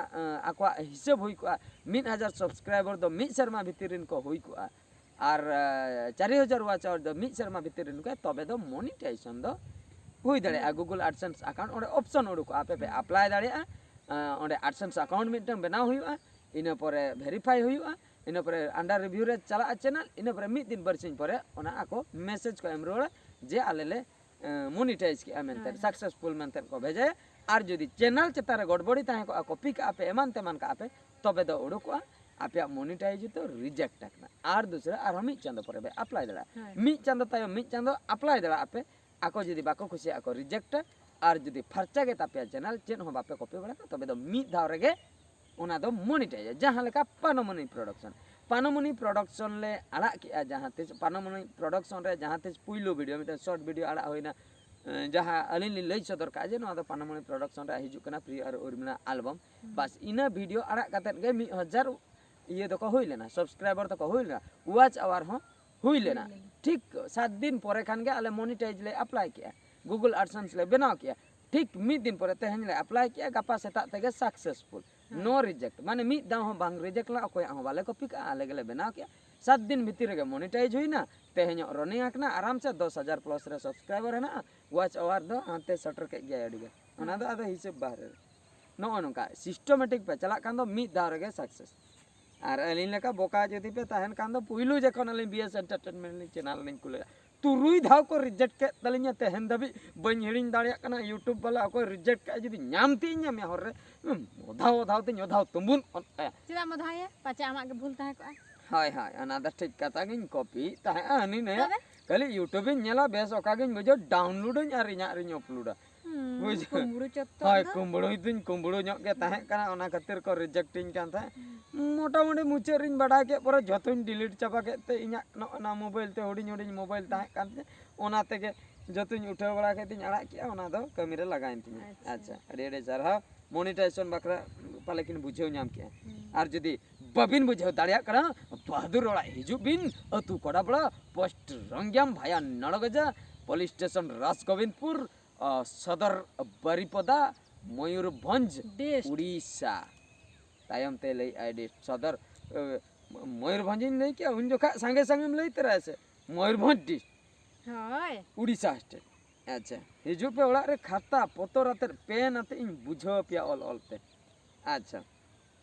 ᱟᱠᱚᱣᱟᱜ ᱦᱤᱥᱟᱹᱵ ᱦᱩᱭ ᱠᱚᱜᱼᱟ, ᱢᱤᱫ ᱦᱟᱡᱟᱨ ᱥᱟᱵᱥᱠᱨᱟᱭᱵᱟᱨ ᱫᱚ ᱢᱤᱫ ᱥᱮᱨᱢᱟ ᱵᱷᱤᱛᱤᱨ ᱨᱮᱱ ᱠᱚ ᱦᱩᱭ ᱠᱚᱜᱼᱟ, ᱟᱨ ᱪᱟᱨ ᱦᱟᱡᱟᱨ ᱣᱟᱪ ᱟᱣᱟᱨ ᱫᱚ ᱢᱤᱫ ᱥᱮᱨᱢᱟ ᱵᱷᱤᱛᱤᱨ ᱨᱮᱱ ᱠᱚ, ᱛᱚᱵᱮ ᱫᱚ ᱢᱚᱱᱤᱴᱟᱭᱡᱮᱥᱚᱱ ᱫᱚ ᱦᱩᱭ ᱫᱟᱲᱮᱭᱟᱜᱼᱟ᱾ ᱜᱩᱜᱩᱞ ᱟᱰᱥᱮᱱᱥ ᱟᱠᱟᱣᱩᱱᱴ ᱚᱸᱰᱮ ᱚᱯᱥᱚᱱ ᱩᱰᱩᱠᱚᱜᱼᱟ, ᱟᱯᱮ ᱯᱮ ᱟᱯᱞᱟᱭ ᱫᱟᱲᱮᱭᱟᱜᱼᱟ᱾ ᱚᱸᱰᱮ ᱟᱰᱥᱮᱱᱥ ᱟᱠᱟᱣᱩᱱᱴ ᱢᱤᱫᱴᱟᱝ ᱵᱮᱱᱟᱣ ᱦᱩᱭᱩᱜᱼᱟ, ᱤᱱᱟᱹ ᱯᱚᱨᱮ ᱵᱷᱮᱨᱤᱯᱷᱟᱭ ᱦᱩᱭᱩᱜᱼᱟ, ᱤᱱᱟᱹ ᱯᱚᱨᱮ ᱟᱱᱰᱟᱨ ᱨᱤᱵᱷᱤᱭᱩ ᱨᱮ ᱪᱟᱞᱟᱜᱼᱟ ᱪᱮᱱᱮᱞ, ᱤᱱᱟᱹ ᱯᱚᱨᱮ ᱢᱤᱫ ᱫᱤᱱ ᱵᱟᱨᱥᱤᱧ ᱯᱚᱨᱮ ᱚᱱᱟ ᱟᱠᱚ ᱢᱮᱥᱮᱡᱽ ᱠᱚ ᱮᱢ ᱨᱩᱣᱟᱹᱲᱟ ᱡᱮ ᱟᱞᱮ ᱞᱮ ᱢᱚᱱᱤᱴᱟᱭᱤᱡᱽ ᱠᱮᱜᱼᱟ ᱢᱮᱱᱛᱮ, ᱥᱟᱠᱥᱮᱥᱯᱷᱩᱞ ᱢᱮᱱᱛᱮ ᱠᱚ ᱵᱷᱮᱡᱟᱭᱟ᱾ ᱟᱨ ᱡᱩᱫᱤ ᱪᱮᱱᱮᱞ ᱪᱮᱛᱟᱱ ᱨᱮ ᱜᱚᱰᱵᱚᱲᱤ ᱛᱟᱦᱮᱸ ᱠᱚᱜᱼᱟ, ᱠᱚᱯᱤ ᱠᱟᱜᱼᱟ ᱯᱮ, ᱮᱢᱟᱱ ᱛᱮᱢᱟᱱ ᱠᱟᱜᱼᱟ ᱯᱮ, ᱛᱚᱵᱮ ᱫᱚ ᱩᱰᱩᱠᱚᱜᱼᱟ ᱟᱯᱮᱭᱟᱜ ᱢᱚᱱᱤᱴᱟᱭᱤᱡᱽ ᱫᱚ ᱨᱤᱡᱮᱠᱴ ᱟᱠᱟᱱᱟ᱾ ᱟᱨ ᱫᱩᱥᱨᱟ ᱟᱨᱦᱚᱸ ᱢᱤᱫ ᱪᱟᱸᱫᱚ ᱯᱚᱨᱮ ᱯᱮ ᱟᱯᱞᱟᱭ ᱫᱟᱲᱮᱭᱟᱜᱼᱟ᱾ ᱢᱤᱫ ᱪᱟᱸᱫᱚ ᱛᱟᱭᱚᱢ ᱢᱤᱫ ᱪᱟᱸᱫᱚ ᱟᱯᱞᱟᱭ ᱫᱟᱲᱮᱭᱟᱜᱼᱟ ᱯᱮ᱾ ᱟᱠᱚ ᱡᱩᱫᱤ ᱵᱟᱠᱚ ᱠᱩᱥᱤᱭᱟᱜᱼᱟ ᱠᱚ ᱨᱤᱡᱮᱠᱴᱟ᱾ ᱟᱨ ᱡᱩᱫᱤ ᱯᱷᱟᱨᱪᱟ ᱜᱮ ᱛᱟᱯᱮᱭᱟ ᱪᱮᱱᱮᱞ, ᱪᱮᱫ ᱦᱚᱸ ᱵᱟᱯᱮ ᱠᱚᱯᱤ ᱵᱟᱲᱟᱭᱟ, ᱛᱚᱵᱮ ᱫᱚ ᱢᱤᱫ ᱫᱷᱟᱣ ᱨᱮᱜᱮ ᱚᱱᱟ ᱫᱚ ᱢᱚᱱᱤᱴᱟᱭᱤᱡᱟ᱾ ᱡᱟᱦᱟᱸ ᱞᱮᱠᱟ ᱯᱟᱱᱚᱢᱚᱱᱤ ᱯᱨᱚᱰᱟᱠᱥᱚᱱ, ᱯᱟᱱᱚᱢᱚᱱᱤ ᱯᱨᱚᱰᱟᱠᱥᱚᱱ ᱞᱮ ᱟᱲᱟᱜ ᱠᱮᱜᱼᱟ ᱡᱟᱦᱟᱸ ᱛᱤᱥ, ᱯᱟᱱᱚᱢᱚᱱᱤ ᱯᱨᱚᱰᱟᱠᱥᱚᱱ ᱨᱮ ᱡᱟᱦᱟᱸ ᱛᱤᱥ ᱯᱩᱭᱞᱩ ᱵᱷᱤᱰᱤᱭᱳ, ᱢᱤᱫᱴᱮᱱ ᱥᱚᱨᱴ ᱵᱷᱤᱰᱤᱭᱳ ᱟᱲᱟᱜ ᱦᱩᱭᱱᱟ, ᱮᱸ, ᱡᱟᱦᱟᱸ ᱟᱹᱞᱤᱧ ᱞᱤᱧ ᱞᱟᱹᱭ ᱥᱚᱫᱚᱨ ᱠᱟᱜᱼᱟ ᱡᱮ ᱱᱚᱣᱟ ᱫᱚ ᱯᱟᱱᱚᱢᱚᱱᱤ ᱯᱨᱚᱰᱟᱠᱥᱚᱱ ᱨᱮ ᱦᱤᱡᱩᱜ ᱠᱟᱱᱟ ᱯᱨᱤᱭᱟ ᱟᱨ ᱩᱨᱢᱤᱞᱟ ᱟᱞᱵᱟᱢ᱾ ᱵᱟᱥ, ᱤᱱᱟᱹ ᱵᱷᱤᱰᱤᱭᱳ ᱟᱲᱟᱜ ᱠᱟᱛᱮᱫ ᱜᱮ ᱢᱤᱫ ᱦᱟᱡᱟᱨ ᱤᱭᱟᱹ ᱫᱚᱠᱚ ᱦᱩᱭ ᱞᱮᱱᱟ, ᱥᱟᱵᱥᱠᱨᱟᱭᱵᱟᱨ ᱫᱚᱠᱚ ᱦᱩᱭ ᱞᱮᱱᱟ, ᱣᱟᱪ ᱟᱣᱟᱨ ᱦᱚᱸ ᱦᱩᱭ ᱞᱮᱱᱟ᱾ ᱴᱷᱤᱠ ᱥᱟᱛ ᱫᱤᱱ ᱯᱚᱨᱮ ᱠᱷᱟᱱ ᱜᱮ ᱟᱞᱮ ᱢᱚᱱᱤᱴᱟᱭᱤᱡᱽ ᱞᱮ ᱟᱯᱞᱟᱭ ᱠᱮᱜᱼᱟ, ᱜᱩᱜᱩᱞ ᱟᱰᱥᱮᱱᱥ ᱞᱮ ᱵᱮᱱᱟᱣ ᱠᱮᱜᱼᱟ᱾ ᱴᱷᱤᱠ ᱢᱤᱫ ᱫᱤᱱ ᱯᱚᱨᱮ, ᱛᱮᱦᱮᱧ ᱞᱮ ᱟᱯᱞᱟᱭ ᱠᱮᱜᱼᱟ, ᱜᱟᱯᱟ ᱥᱮᱛᱟᱜ ᱛᱮᱜᱮ ᱥᱟᱠᱥᱮᱥᱯᱷᱩᱞ, ᱱᱳ ᱨᱤᱡᱮᱠᱴ, ᱢᱟᱱᱮ ᱢᱤᱫ ᱫᱷᱟᱣ ᱦᱚᱸ ᱵᱟᱝ ᱨᱤᱡᱮᱠᱴ ᱞᱮᱱᱟ, ᱚᱠᱚᱭᱟᱜ ᱦᱚᱸ ᱵᱟᱞᱮ ᱠᱚᱯᱤ ᱠᱟᱜᱼᱟ, ᱟᱞᱮ ᱜᱮᱞᱮ ᱵᱮᱱᱟᱣ ᱠᱮᱜᱼᱟ᱾ ᱥᱟᱛ ᱫᱤᱱ ᱵᱷᱤᱛᱤᱨ ᱨᱮᱜᱮ ᱢᱚᱱᱤᱴᱟᱭᱤᱡᱽ ᱦᱩᱭᱱᱟ, ᱛᱮᱦᱮᱧᱚᱜ ᱨᱟᱱᱤᱝ ᱟᱠᱟᱱᱟ, ᱟᱨᱟᱢ ᱥᱮ ᱫᱚᱥ ᱦᱟᱡᱟᱨ ᱯᱞᱟᱥ ᱨᱮ ᱥᱟᱵᱥᱠᱨᱟᱭᱵᱟᱨ ᱦᱮᱱᱟᱜᱼᱟ, ᱣᱟᱪ ᱟᱣᱟᱨ ᱫᱚ ᱦᱟᱱᱛᱮ ᱥᱮᱴᱮᱨ ᱠᱮᱫ ᱜᱮᱭᱟᱭ ᱟᱹᱰᱤ ᱜᱟᱱ᱾ ᱚᱱᱟ ᱫᱚ ᱟᱫᱚ ᱦᱤᱥᱟᱹᱵ ᱵᱟᱦᱨᱮ ᱨᱮ᱾ ᱱᱚᱜᱼᱚ ᱱᱚᱝᱠᱟ ᱥᱤᱥᱴᱚᱢᱮᱴᱤᱠ ᱯᱮ ᱪᱟᱞᱟᱜ ᱠᱷᱟᱱ ᱫᱚ ᱢᱤᱫ ᱫᱷᱟᱣ ᱨᱮᱜᱮ ᱥᱟᱠᱥᱮᱥ᱾ ᱟᱨ ᱟᱹᱞᱤᱧ ᱞᱮᱠᱟ ᱵᱚᱠᱟ ᱡᱩᱫᱤ ᱯᱮ ᱛᱟᱦᱮᱱ ᱠᱷᱟᱱ ᱫᱚ, ᱯᱩᱭᱞᱩ ᱡᱚᱠᱷᱚᱱ ᱟᱹᱞᱤᱧ ᱵᱤ ᱮᱥ ᱮᱱᱴᱟᱨᱴᱮᱱᱢᱮᱱᱴ ᱞᱤᱧ ᱪᱮᱱᱮᱞ ᱞᱤᱧ ᱠᱷᱩᱞᱟᱹᱣᱟ, ᱛᱩᱨᱩᱭ ᱫᱷᱟᱣ ᱠᱚ ᱨᱤᱡᱮᱠᱴ ᱠᱮᱫ ᱛᱟᱹᱞᱤᱧᱟ, ᱛᱮᱦᱮᱧ ᱫᱷᱟᱹᱵᱤᱡ ᱵᱟᱹᱧ ᱦᱤᱲᱤᱧ ᱫᱟᱲᱮᱭᱟᱜ ᱠᱟᱱᱟ᱾ ᱤᱭᱩᱴᱩᱵ ᱵᱟᱞᱟ ᱚᱠᱚᱭ ᱨᱤᱡᱮᱠᱴ ᱠᱟᱜᱼᱟ, ᱡᱩᱫᱤ ᱧᱟᱢ ᱛᱤᱧ ᱧᱟᱢᱮᱭᱟ ᱦᱚᱨ ᱨᱮ, ᱚᱫᱷᱟᱣ ᱚᱫᱷᱟᱣ ᱛᱤᱧ ᱚᱫᱷᱟᱣ ᱛᱩᱸᱵᱩᱱ ᱚᱱ ᱠᱟᱭᱟ᱾ ᱪᱮᱫᱟᱜ ᱮᱢ ᱚᱫᱷᱟᱭᱟ? ᱯᱟᱪᱮ ᱟᱢᱟᱜ ᱜᱮ ᱵᱷᱩᱞ ᱛᱟᱦᱮᱸ ᱠᱚᱜᱼᱟ᱾ ᱦᱳᱭ, ᱦᱳᱭ, ᱚᱱᱟ ᱫᱚ ᱴᱷᱤᱠ ᱠᱟᱛᱷᱟ ᱜᱤᱧ ᱠᱚᱯᱤᱭᱮᱫ ᱛᱟᱦᱮᱸᱜᱼᱟ, ᱦᱟᱹᱱᱤ ᱱᱟᱹᱭᱟᱜ᱾ ᱛᱚᱵᱮ? ᱠᱷᱟᱹᱞᱤ ᱤᱭᱩᱴᱩᱵᱽ ᱤᱧ ᱧᱮᱞᱟ, ᱵᱮᱥ ᱚᱠᱟ ᱜᱤᱧ ᱵᱩᱡᱷᱟᱹᱣ, ᱰᱟᱣᱩᱱᱞᱳᱰᱟᱹᱧ ᱟᱨ ᱤᱧᱟᱹᱜ ᱨᱤᱧ ᱟᱯᱞᱳᱰᱟ᱾ ᱦᱩᱸ, ᱵᱩᱡᱷᱟᱹᱣ? ᱠᱩᱢᱵᱽᱲᱩ ᱪᱚᱛᱛᱚᱨ ᱦᱳᱭ, ᱫᱚ᱾ ᱠᱩᱢᱵᱽᱲᱩ ᱫᱩᱧ ᱠᱩᱢᱵᱽᱲᱩ ᱧᱚᱜ ᱜᱮ ᱛᱟᱦᱮᱸ ᱠᱟᱱᱟ, ᱚᱱᱟ ᱠᱷᱟᱹᱛᱤᱨ ᱠᱚ ᱨᱤᱡᱮᱠᱴᱤᱧ ᱠᱟᱱ ᱛᱟᱦᱮᱸᱫ᱾ ᱦᱩᱸ᱾ ᱢᱚᱴᱟᱢᱩᱴᱤ ᱢᱩᱪᱟᱹᱫ ᱨᱤᱧ ᱵᱟᱰᱟᱭ ᱠᱮᱫ ᱯᱚᱨᱮ ᱡᱷᱚᱛᱚᱧ ᱰᱤᱞᱤᱴ ᱪᱟᱵᱟ ᱠᱮᱫ ᱛᱮ, ᱤᱧᱟᱹᱜ ᱱᱚᱜᱼᱚ ᱱᱟ ᱢᱳᱵᱟᱭᱤᱞ ᱛᱮ, ᱦᱩᱰᱤᱧ ᱦᱩᱰᱤᱧ ᱢᱳᱵᱟᱭᱤᱞ ᱛᱟᱦᱮᱸ ᱠᱟᱱ ᱛᱤᱧᱟᱹ, ᱚᱱᱟ ᱛᱮᱜᱮ ᱡᱷᱚᱛᱚᱧ ᱩᱴᱷᱟᱹᱣ ᱵᱟᱲᱟ ᱠᱮᱫ ᱛᱤᱧ ᱟᱲᱟᱜ ᱠᱮᱫᱼᱟ, ᱚᱱᱟ ᱫᱚ ᱠᱟᱹᱢᱤ ᱨᱮ ᱞᱟᱜᱟᱣᱮᱱ ᱛᱤᱧᱟᱹ᱾ ᱟᱪᱪᱷᱟ᱾ ᱟᱪᱪᱷᱟ, ᱟᱹᱰᱤ ᱟᱹᱰᱤ ᱥᱟᱨᱦᱟᱣ᱾ ᱢᱚᱱᱤᱴᱟᱭᱡᱮᱥᱚᱱ ᱵᱟᱠᱷᱨᱟ ᱯᱟᱞᱮ ᱠᱤᱱ ᱵᱩᱡᱷᱟᱹᱣ ᱧᱟᱢ ᱠᱮᱜᱼᱟ᱾ ᱦᱩᱸ᱾ ᱟᱨ ᱡᱩᱫᱤ ᱵᱟᱹᱵᱤᱱ ᱵᱩᱡᱷᱟᱹᱣ ᱫᱟᱲᱮᱭᱟᱜ ᱠᱟᱱᱟ, ᱵᱟᱦᱟᱫᱩᱨ ᱚᱲᱟᱜ ᱦᱤᱡᱩᱜ ᱵᱤᱱ, ᱟᱹᱛᱩ ᱠᱚᱰᱟᱵᱲᱟ, ᱯᱳᱥᱴ ᱨᱚᱝᱜᱤᱭᱟᱢ, ᱵᱷᱟᱭᱟ ᱱᱟᱲᱜᱟᱡᱟ, ᱯᱩᱞᱤᱥ ᱥᱴᱮᱥᱚᱱ ᱨᱟᱡᱽ ᱜᱳᱵᱤᱱᱫᱽᱯᱩᱨ, ᱟ, ᱥᱚᱫᱚᱨ ᱵᱟᱨᱤᱯᱚᱫᱟ, ᱢᱚᱭᱩᱨᱵᱷᱚᱸᱡᱽ, ᱰᱤᱥᱴ᱾ ᱩᱲᱤᱥᱥᱟ᱾ ᱛᱟᱭᱚᱢ ᱛᱮ ᱞᱟᱹᱭᱮᱫᱼᱟᱭ ᱰᱤᱥᱴ ᱥᱚᱫᱚᱨ᱾ ᱮ, ᱢᱚᱭᱩᱨᱵᱷᱚᱸᱡᱽ ᱤᱧ ᱞᱟᱹᱭ ᱠᱮᱜᱼᱟ, ᱩᱱ ᱡᱚᱠᱷᱟᱜ ᱥᱟᱸᱜᱮ ᱥᱟᱸᱜᱮᱢ ᱞᱟᱹᱭ ᱛᱚᱨᱟᱭᱟ ᱥᱮ, ᱢᱚᱭᱩᱨᱵᱷᱚᱸᱡᱽ ᱰᱤᱥᱴ᱾ ᱦᱳᱭ᱾ ᱩᱲᱤᱥᱥᱟ ᱥᱴᱮᱴ᱾ ᱟᱪᱪᱷᱟ, ᱦᱤᱡᱩᱜ ᱯᱮ ᱚᱲᱟᱜ ᱨᱮ ᱠᱷᱟᱛᱟ ᱯᱚᱛᱚᱨ ᱟᱛᱮᱫ, ᱯᱮᱱ ᱟᱛᱮᱫ ᱤᱧ ᱵᱩᱡᱷᱟᱹᱣ ᱟᱯᱮᱭᱟ ᱚᱞ ᱚᱞ ᱛᱮ᱾ ᱟᱪᱪᱷᱟ,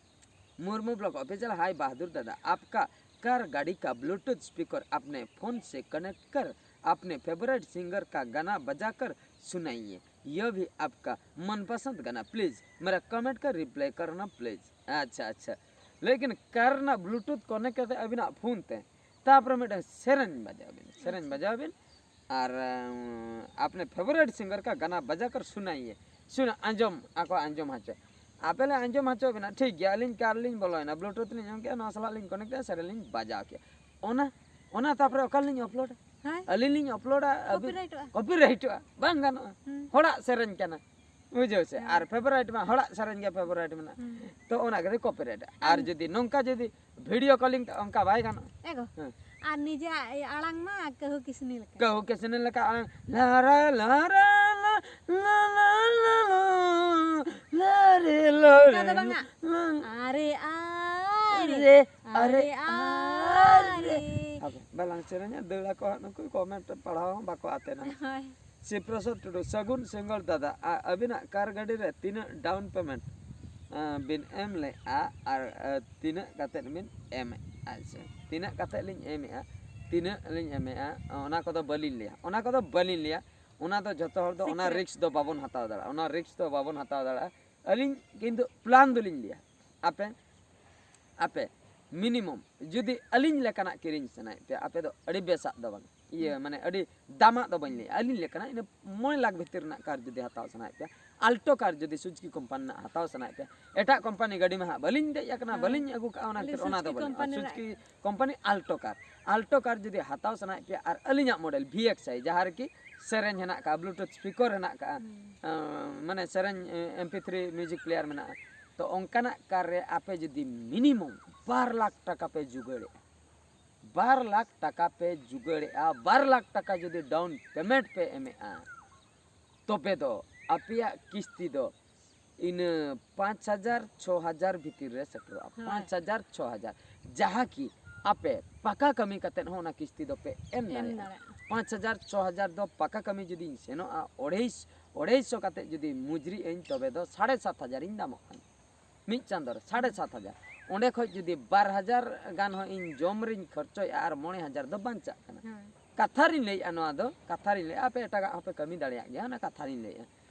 ᱢᱩᱨᱢᱩ ᱵᱞᱚᱜ ᱚᱯᱷᱤᱥᱤᱭᱟᱞ, हाय बहादुर दादा, आपका कार गाड़ी का ब्लूटूथ स्पीकर अपने फोन से कनेक्ट कर अपने फेवरेट सिंगर का गाना बजाकर सुनाइए, यह भी आपका मनपसंद गाना प्लीज, मेरा कमेंट का रिप्लाई करना प्लीज। ᱟᱪᱪᱷᱟ, ᱟᱪᱪᱷᱟ, ᱞᱮᱠᱤᱱ ᱠᱟᱨ ᱨᱮᱱᱟᱜ ᱵᱞᱩᱴᱩᱛᱷ ᱠᱚᱱᱮᱠᱴ ᱠᱟᱛᱮ ᱟᱹᱵᱤᱱᱟᱜ ᱯᱷᱳᱱ ᱛᱮ, ᱛᱟᱯᱚᱨᱮ ᱢᱤᱫᱴᱟᱝ ᱥᱮᱨᱮᱧ ᱵᱟᱡᱟᱣ ᱵᱤᱱ, ᱥᱮᱨᱮᱧ ᱵᱟᱡᱟᱣ ᱵᱤᱱ, ᱟᱨ ᱟᱯᱱᱮ ᱯᱷᱮᱵᱟᱨᱤᱴ ᱥᱤᱝᱜᱟᱨ ᱠᱟ ᱜᱟᱱᱟ ᱵᱟᱡᱟ ᱠᱟᱨ ᱥᱩᱱᱟᱭᱤᱭᱮ, ᱥᱩᱱᱟ, ᱟᱸᱡᱚᱢ ᱟᱠᱚ, ᱟᱸᱡᱚᱢ ᱦᱚᱪᱚ, ᱟᱯᱮ ᱞᱮ ᱟᱸᱡᱚᱢ ᱦᱚᱪᱚ ᱵᱤᱱᱟ, ᱴᱷᱤᱠ ᱜᱮᱭᱟ᱾ ᱟᱹᱞᱤᱧ ᱠᱟᱨ ᱞᱤᱧ ᱵᱚᱞᱚᱭᱮᱱᱟ, ᱵᱞᱩᱴᱩᱛᱷ ᱞᱤᱧ ᱮᱢ ᱠᱮᱜᱼᱟ, ᱱᱚᱣᱟ ᱥᱟᱞᱟᱜ ᱞᱤᱧ ᱠᱚᱱᱮᱠᱴ ᱠᱮᱜᱼᱟ, ᱥᱮᱨᱮᱧ ᱞᱤᱧ ᱵᱟᱡᱟᱣ ᱠᱮᱜᱼᱟ᱾ ᱚᱱᱟ, ᱚᱱᱟ ᱛᱟᱯᱚᱨᱮ ᱚᱠᱟ ᱨᱮᱞᱤᱧ ᱟᱯᱞᱳᱰᱟ? ᱦᱮᱸ? ᱟᱹᱞᱤᱧ ᱞᱤᱧ ᱟᱯᱞᱳᱰᱟ, ᱟᱹᱵᱤᱱ ᱠᱚᱯᱤᱨᱟᱭᱤᱴᱚᱜᱼᱟ᱾ ᱠᱚᱯᱤᱨᱟᱭᱤᱴᱚᱜᱼᱟ, ᱵᱟᱝ ᱜᱟᱱᱚᱜᱼᱟ᱾ ᱦᱩᱸ᱾ ᱦᱚᱲᱟᱜ ᱥᱮᱨᱮᱧ ᱠᱟᱱᱟ, ᱵᱩᱡᱷᱟᱹᱣ ᱥᱮ? ᱦᱮᱸ᱾ ᱟᱨ ᱯᱷᱮᱵᱟᱨᱟᱭᱤᱴ ᱢᱟ, ᱦᱚᱲᱟᱜ ᱥᱮᱨᱮᱧ ᱜᱮ ᱯᱷᱮᱵᱟᱨᱟᱭᱤᱴ ᱢᱮᱱᱟᱜᱼᱟ, ᱦᱩᱸ᱾ ᱛᱚ ᱚᱱᱟ ᱠᱟᱛᱮ ᱠᱚᱯᱤᱨᱟᱭᱤᱴ᱾ ᱟᱨ ᱦᱩᱸ᱾ ᱡᱩᱫᱤ ᱱᱚᱝᱠᱟ ᱡᱩᱫᱤ ᱵᱷᱤᱰᱤᱭᱳ ᱠᱚᱞᱤᱝ ᱛᱮ ᱚᱱᱠᱟ ᱵᱟᱭ ᱜᱟᱱᱚᱜᱼᱟ᱾ ᱮᱜᱳ᱾ ᱦᱮᱸ᱾ ᱟᱨ ᱱᱤᱡᱮᱨᱟᱜ ᱟᱲᱟᱝ ᱢᱟ ᱠᱟᱹᱦᱩ ᱠᱤᱥᱱᱤ ᱞᱮᱠᱟ᱾ ᱠᱟᱹᱦᱩ ᱠᱤᱥᱱᱤ ᱞᱮᱠᱟ ᱟᱲᱟᱝ, ᱞᱟᱨᱟ ᱞᱟᱨᱟ ᱞᱟ, ᱞᱟ ᱞᱟ ᱞᱟ ᱞᱟ, ᱞᱟᱨᱮ ᱞᱟᱨᱮ ᱚᱱᱠᱟ ᱫᱚ ᱵᱟᱝᱟ᱾ ᱞᱟ, ᱟᱨᱮ ᱟᱨᱮ, ᱨᱮ, ᱟᱨᱮ ᱟᱨᱮ ᱟᱨᱮ᱾ ᱟᱨᱮ᱾ ᱦᱟᱯᱮ, ᱵᱟᱞᱟᱝ ᱥᱮᱨᱮᱧᱟ, ᱫᱟᱹᱲᱟ ᱠᱚ ᱦᱟᱸᱜ ᱱᱩᱠᱩ ᱠᱚᱢᱮᱱᱴ ᱯᱟᱲᱦᱟᱣ ᱦᱚᱸ ᱵᱟᱠᱚ ᱟᱛᱮᱱᱟ᱾ ᱦᱳᱭ᱾ ᱥᱤᱵᱯᱨᱚᱥᱟᱫᱽ ᱴᱩᱰᱩ, ᱥᱟᱹᱜᱩᱱ ᱥᱤᱸᱜᱟᱹᱲ ᱫᱟᱫᱟ, ᱟ-, ᱟᱹᱵᱤᱱᱟᱜ ᱠᱟᱨ ᱜᱟᱹᱰᱤ ᱨᱮ ᱛᱤᱱᱟᱹᱜ ᱰᱟᱣᱩᱱ ᱯᱮᱢᱮᱱᱴ, ᱟ, ᱵᱤᱱ ᱮᱢ ᱞᱮᱜᱼᱟ ᱟᱨ, ᱟ, ᱛᱤᱱᱟᱹᱜ ᱠᱟᱛᱮᱫ ᱵᱤᱱ ᱮᱢᱮᱜᱼᱟ? ᱟᱪᱪᱷᱟ, ᱛᱤᱱᱟᱹᱜ ᱠᱟᱛᱮᱫ ᱞᱤᱧ ᱮᱢᱮᱜᱼᱟ, ᱛᱤᱱᱟᱹᱜ ᱞᱤᱧ ᱮᱢᱮᱜᱼᱟ, ᱚᱱᱟ ᱠᱚᱫᱚ ᱵᱟᱹᱞᱤᱧ ᱞᱟᱹᱭᱟ, ᱚᱱᱟ ᱠᱚᱫᱚ ᱵᱟᱹᱞᱤᱧ ᱞᱟᱹᱭᱟ, ᱚᱱᱟ ᱫᱚ ᱡᱷᱚᱛᱚ ᱦᱚᱲ ᱫᱚ ᱚᱱᱟ Secret. ᱨᱤᱠᱥ ᱫᱚ ᱵᱟᱵᱚᱱ ᱦᱟᱛᱟᱣ ᱫᱟᱲᱮᱭᱟᱜᱼᱟ, ᱚᱱᱟ ᱨᱤᱠᱥ ᱫᱚ ᱵᱟᱵᱚᱱ ᱦᱟᱛᱟᱣ ᱫᱟᱲᱮᱭᱟᱜᱼᱟ᱾ ᱟᱹᱞᱤᱧ ᱠᱤᱱᱛᱩ ᱯᱞᱟᱱ ᱫᱚᱞᱤᱧ ᱞᱟᱹᱭᱟ, ᱟᱯᱮ, ᱟᱯᱮ ᱢᱤᱱᱤᱢᱟᱢ ᱡᱩᱫᱤ ᱟᱹᱞᱤᱧ ᱞᱮᱠᱟᱱᱟᱜ ᱠᱤᱨᱤᱧ ᱥᱟᱱᱟᱭᱮᱫ ᱯᱮᱭᱟ, ᱟᱯᱮ ᱫᱚ ᱟᱹᱰᱤ ᱵᱮᱥᱟᱜ ᱫᱚ ᱵᱟᱝ, ᱤᱭᱟᱹ, ᱢᱟᱱᱮ ᱟᱹᱰᱤ ᱫᱟᱢᱟᱜ ᱫᱚ ᱵᱟᱹᱧ ᱞᱟᱹᱭᱟ, ᱟᱹᱞᱤᱧ ᱞᱮᱠᱟᱱᱟᱜ ᱤᱱᱟᱹ ᱢᱚᱬᱮ ᱞᱟᱠᱷ ᱵᱷᱤᱛᱤᱨ ᱨᱮᱱᱟᱜ ᱠᱟᱨ ᱡᱩᱫᱤ ᱦᱟᱛᱟᱣ ᱥᱟᱱᱟᱭᱮᱫ ᱯᱮᱭᱟ, ᱟᱞᱴᱳ ᱠᱟᱨ ᱡᱩᱫᱤ ᱥᱩᱡᱩᱠᱤ ᱠᱳᱢᱯᱟᱱᱤ ᱨᱮᱱᱟᱜ ᱦᱟᱛᱟᱣ ᱥᱟᱱᱟᱭᱮᱫ ᱯᱮᱭᱟ, ᱮᱴᱟᱜ ᱠᱳᱢᱯᱟᱱᱤ ᱜᱟᱹᱰᱤ ᱢᱟ ᱦᱟᱸᱜ ᱵᱟᱹᱞᱤᱧ ᱫᱮᱡ ᱟᱠᱟᱱᱟ, ᱦᱮᱸ᱾ ᱵᱟᱹᱞᱤᱧ ᱟᱹᱜᱩ ᱠᱟᱜᱼᱟ, ᱚᱱᱟ ᱟᱹᱞᱤᱧ ᱠᱷᱟᱹᱛᱤᱨ ᱚᱱᱟ ᱫᱚ ᱥᱩᱡᱩᱠᱤ ᱵᱟᱹᱞᱤᱧ, ᱠᱳᱢᱯᱟᱱᱤ ᱨᱮᱱᱟᱜ ᱥᱩᱡᱩᱠᱤ ᱠᱳᱢᱯᱟᱱᱤ ᱟᱞᱴᱳ ᱠᱟᱨ, ᱟᱞᱴᱳ ᱠᱟᱨ ᱡᱩᱫᱤ ᱦᱟᱛᱟᱣ ᱥᱟᱱᱟᱭᱮᱫ ᱯᱮᱭᱟ ᱟᱨ ᱟᱹᱞᱤᱧᱟᱜ ᱢᱚᱰᱮᱞ ᱵᱷᱤ ᱮᱠᱥ ᱟᱭ, ᱡᱟᱦᱟᱸ ᱨᱮᱠᱤ ᱥᱮᱨᱮᱧ ᱦᱮᱱᱟᱜ ᱠᱟᱜᱼᱟ, ᱵᱞᱩᱴᱩᱛᱷ ᱥᱯᱤᱠᱟᱨ ᱦᱮᱱᱟᱜ ᱠᱟᱜᱼᱟ, ᱦᱩᱸ᱾ ᱟᱸ, ᱢᱟᱱᱮ ᱥᱮᱨᱮᱧ, ᱮ, M P three music player ᱢᱮᱱᱟᱜᱼᱟ, ᱛᱚ ᱚᱱᱠᱟᱱᱟᱜ ᱠᱟᱨ ᱨᱮ ᱟᱯᱮ ᱡᱩᱫᱤ ᱢᱤᱱᱤᱢᱟᱢ ᱵᱟᱨ ᱞᱟᱠᱷ ᱴᱟᱠᱟ ᱯᱮ ᱡᱩᱜᱟᱹᱲᱮᱜᱼᱟ, ᱵᱟᱨ ᱞᱟᱠᱷ ᱴᱟᱠᱟ ᱯᱮ ᱡᱩᱜᱟᱹᱲᱮᱜᱼᱟ, ᱵᱟᱨ ᱞᱟᱠᱷ ᱴᱟᱠᱟ ᱡᱩᱫᱤ ᱰᱟᱣᱩᱱ ᱯᱮᱢᱮᱱᱴ ᱯᱮ ᱮᱢᱮᱜᱼᱟ, ᱛᱚᱵᱮ ᱫᱚ ᱟᱯᱮᱭᱟᱜ ᱠᱤᱥᱛᱤ ᱫᱚ ᱤᱱᱟᱹ ᱯᱟᱸᱪ ᱦᱟᱡᱟᱨ ᱪᱷᱚ ᱦᱟᱡᱟᱨ ᱵᱷᱤᱛᱤᱨ ᱨᱮ ᱥᱮᱴᱮᱨᱚᱜᱼᱟ᱾ ᱦᱳᱭ᱾ ᱯᱟᱸᱪ ᱦᱟᱡᱟᱨ ᱪᱷᱚ ᱦᱟᱡᱟᱨ, ᱡᱟᱦᱟᱸ ᱠᱤ ᱟᱯᱮ ᱯᱟᱠᱟ ᱠᱟᱹᱢᱤ ᱠᱟᱛᱮᱫ ᱦᱚᱸ ᱚᱱᱟ ᱠᱤᱥᱛᱤ ᱫᱚᱯᱮ ᱮᱢ ᱮᱢ ᱫᱟᱲᱮᱭᱟᱜᱼᱟ᱾ ᱫᱟᱲᱮᱭᱟᱜᱼᱟ᱾ ᱯᱟᱸᱪ ᱦᱟᱡᱟᱨ ᱪᱷᱚ ᱦᱟᱡᱟᱨ ᱫᱚ ᱯᱟᱠᱟ ᱠᱟᱹᱢᱤ ᱡᱩᱫᱤᱧ ᱥᱮᱱᱚᱜᱼᱟ, ᱚᱲᱟᱭ ᱚᱲᱟᱭᱥᱚ ᱠᱟᱛᱮᱫ ᱡᱩᱫᱤ ᱢᱩᱡᱽᱨᱤ ᱟᱹᱧ, ᱛᱚᱵᱮ ᱫᱚ ᱥᱟᱲᱮ ᱥᱟᱛ ᱦᱟᱡᱟᱨ ᱤᱧ ᱫᱟᱢᱚᱜ ᱠᱟᱱᱟ᱾ ᱢᱤᱫ ᱪᱟᱸᱫᱳ ᱨᱮ ᱥᱟᱲᱮ ᱥᱟᱛ ᱦᱟᱡᱟᱨ᱾ ᱚᱸᱰᱮ ᱠᱷᱚᱡ ᱡᱩᱫᱤ ᱵᱟᱨ ᱦᱟᱡᱟᱨ ᱜᱟᱱ ᱦᱚᱸ ᱤᱧ ᱡᱚᱢ ᱨᱤᱧ ᱠᱷᱚᱨᱪᱚᱭᱮᱫᱼᱟ ᱟᱨ ᱢᱚᱬᱮ ᱦᱟᱡᱟᱨ ᱫᱚ ᱵᱟᱧᱪᱟᱜ ᱠᱟᱱᱟ᱾ ᱦᱳᱭ᱾ ᱠᱟᱛᱷᱟ ᱨᱤᱧ ᱞᱟᱹᱭᱮᱫᱼᱟ ᱱᱚᱣᱟ ᱫᱚ, ᱠᱟᱛᱷᱟ ᱨᱤᱧ ᱞᱟᱹᱭᱮᱫᱼᱟ, ᱟᱯᱮ ᱮᱴᱟᱜᱟᱜ ᱦᱚᱸᱯᱮ ᱠᱟᱹᱢᱤ ᱫᱟᱲᱮᱭᱟᱜ ᱜᱮᱭᱟ, ᱚᱱᱟ ᱠᱟᱛᱷᱟ ᱨᱤᱧ ᱞᱟᱹᱭᱮᱫᱼᱟ᱾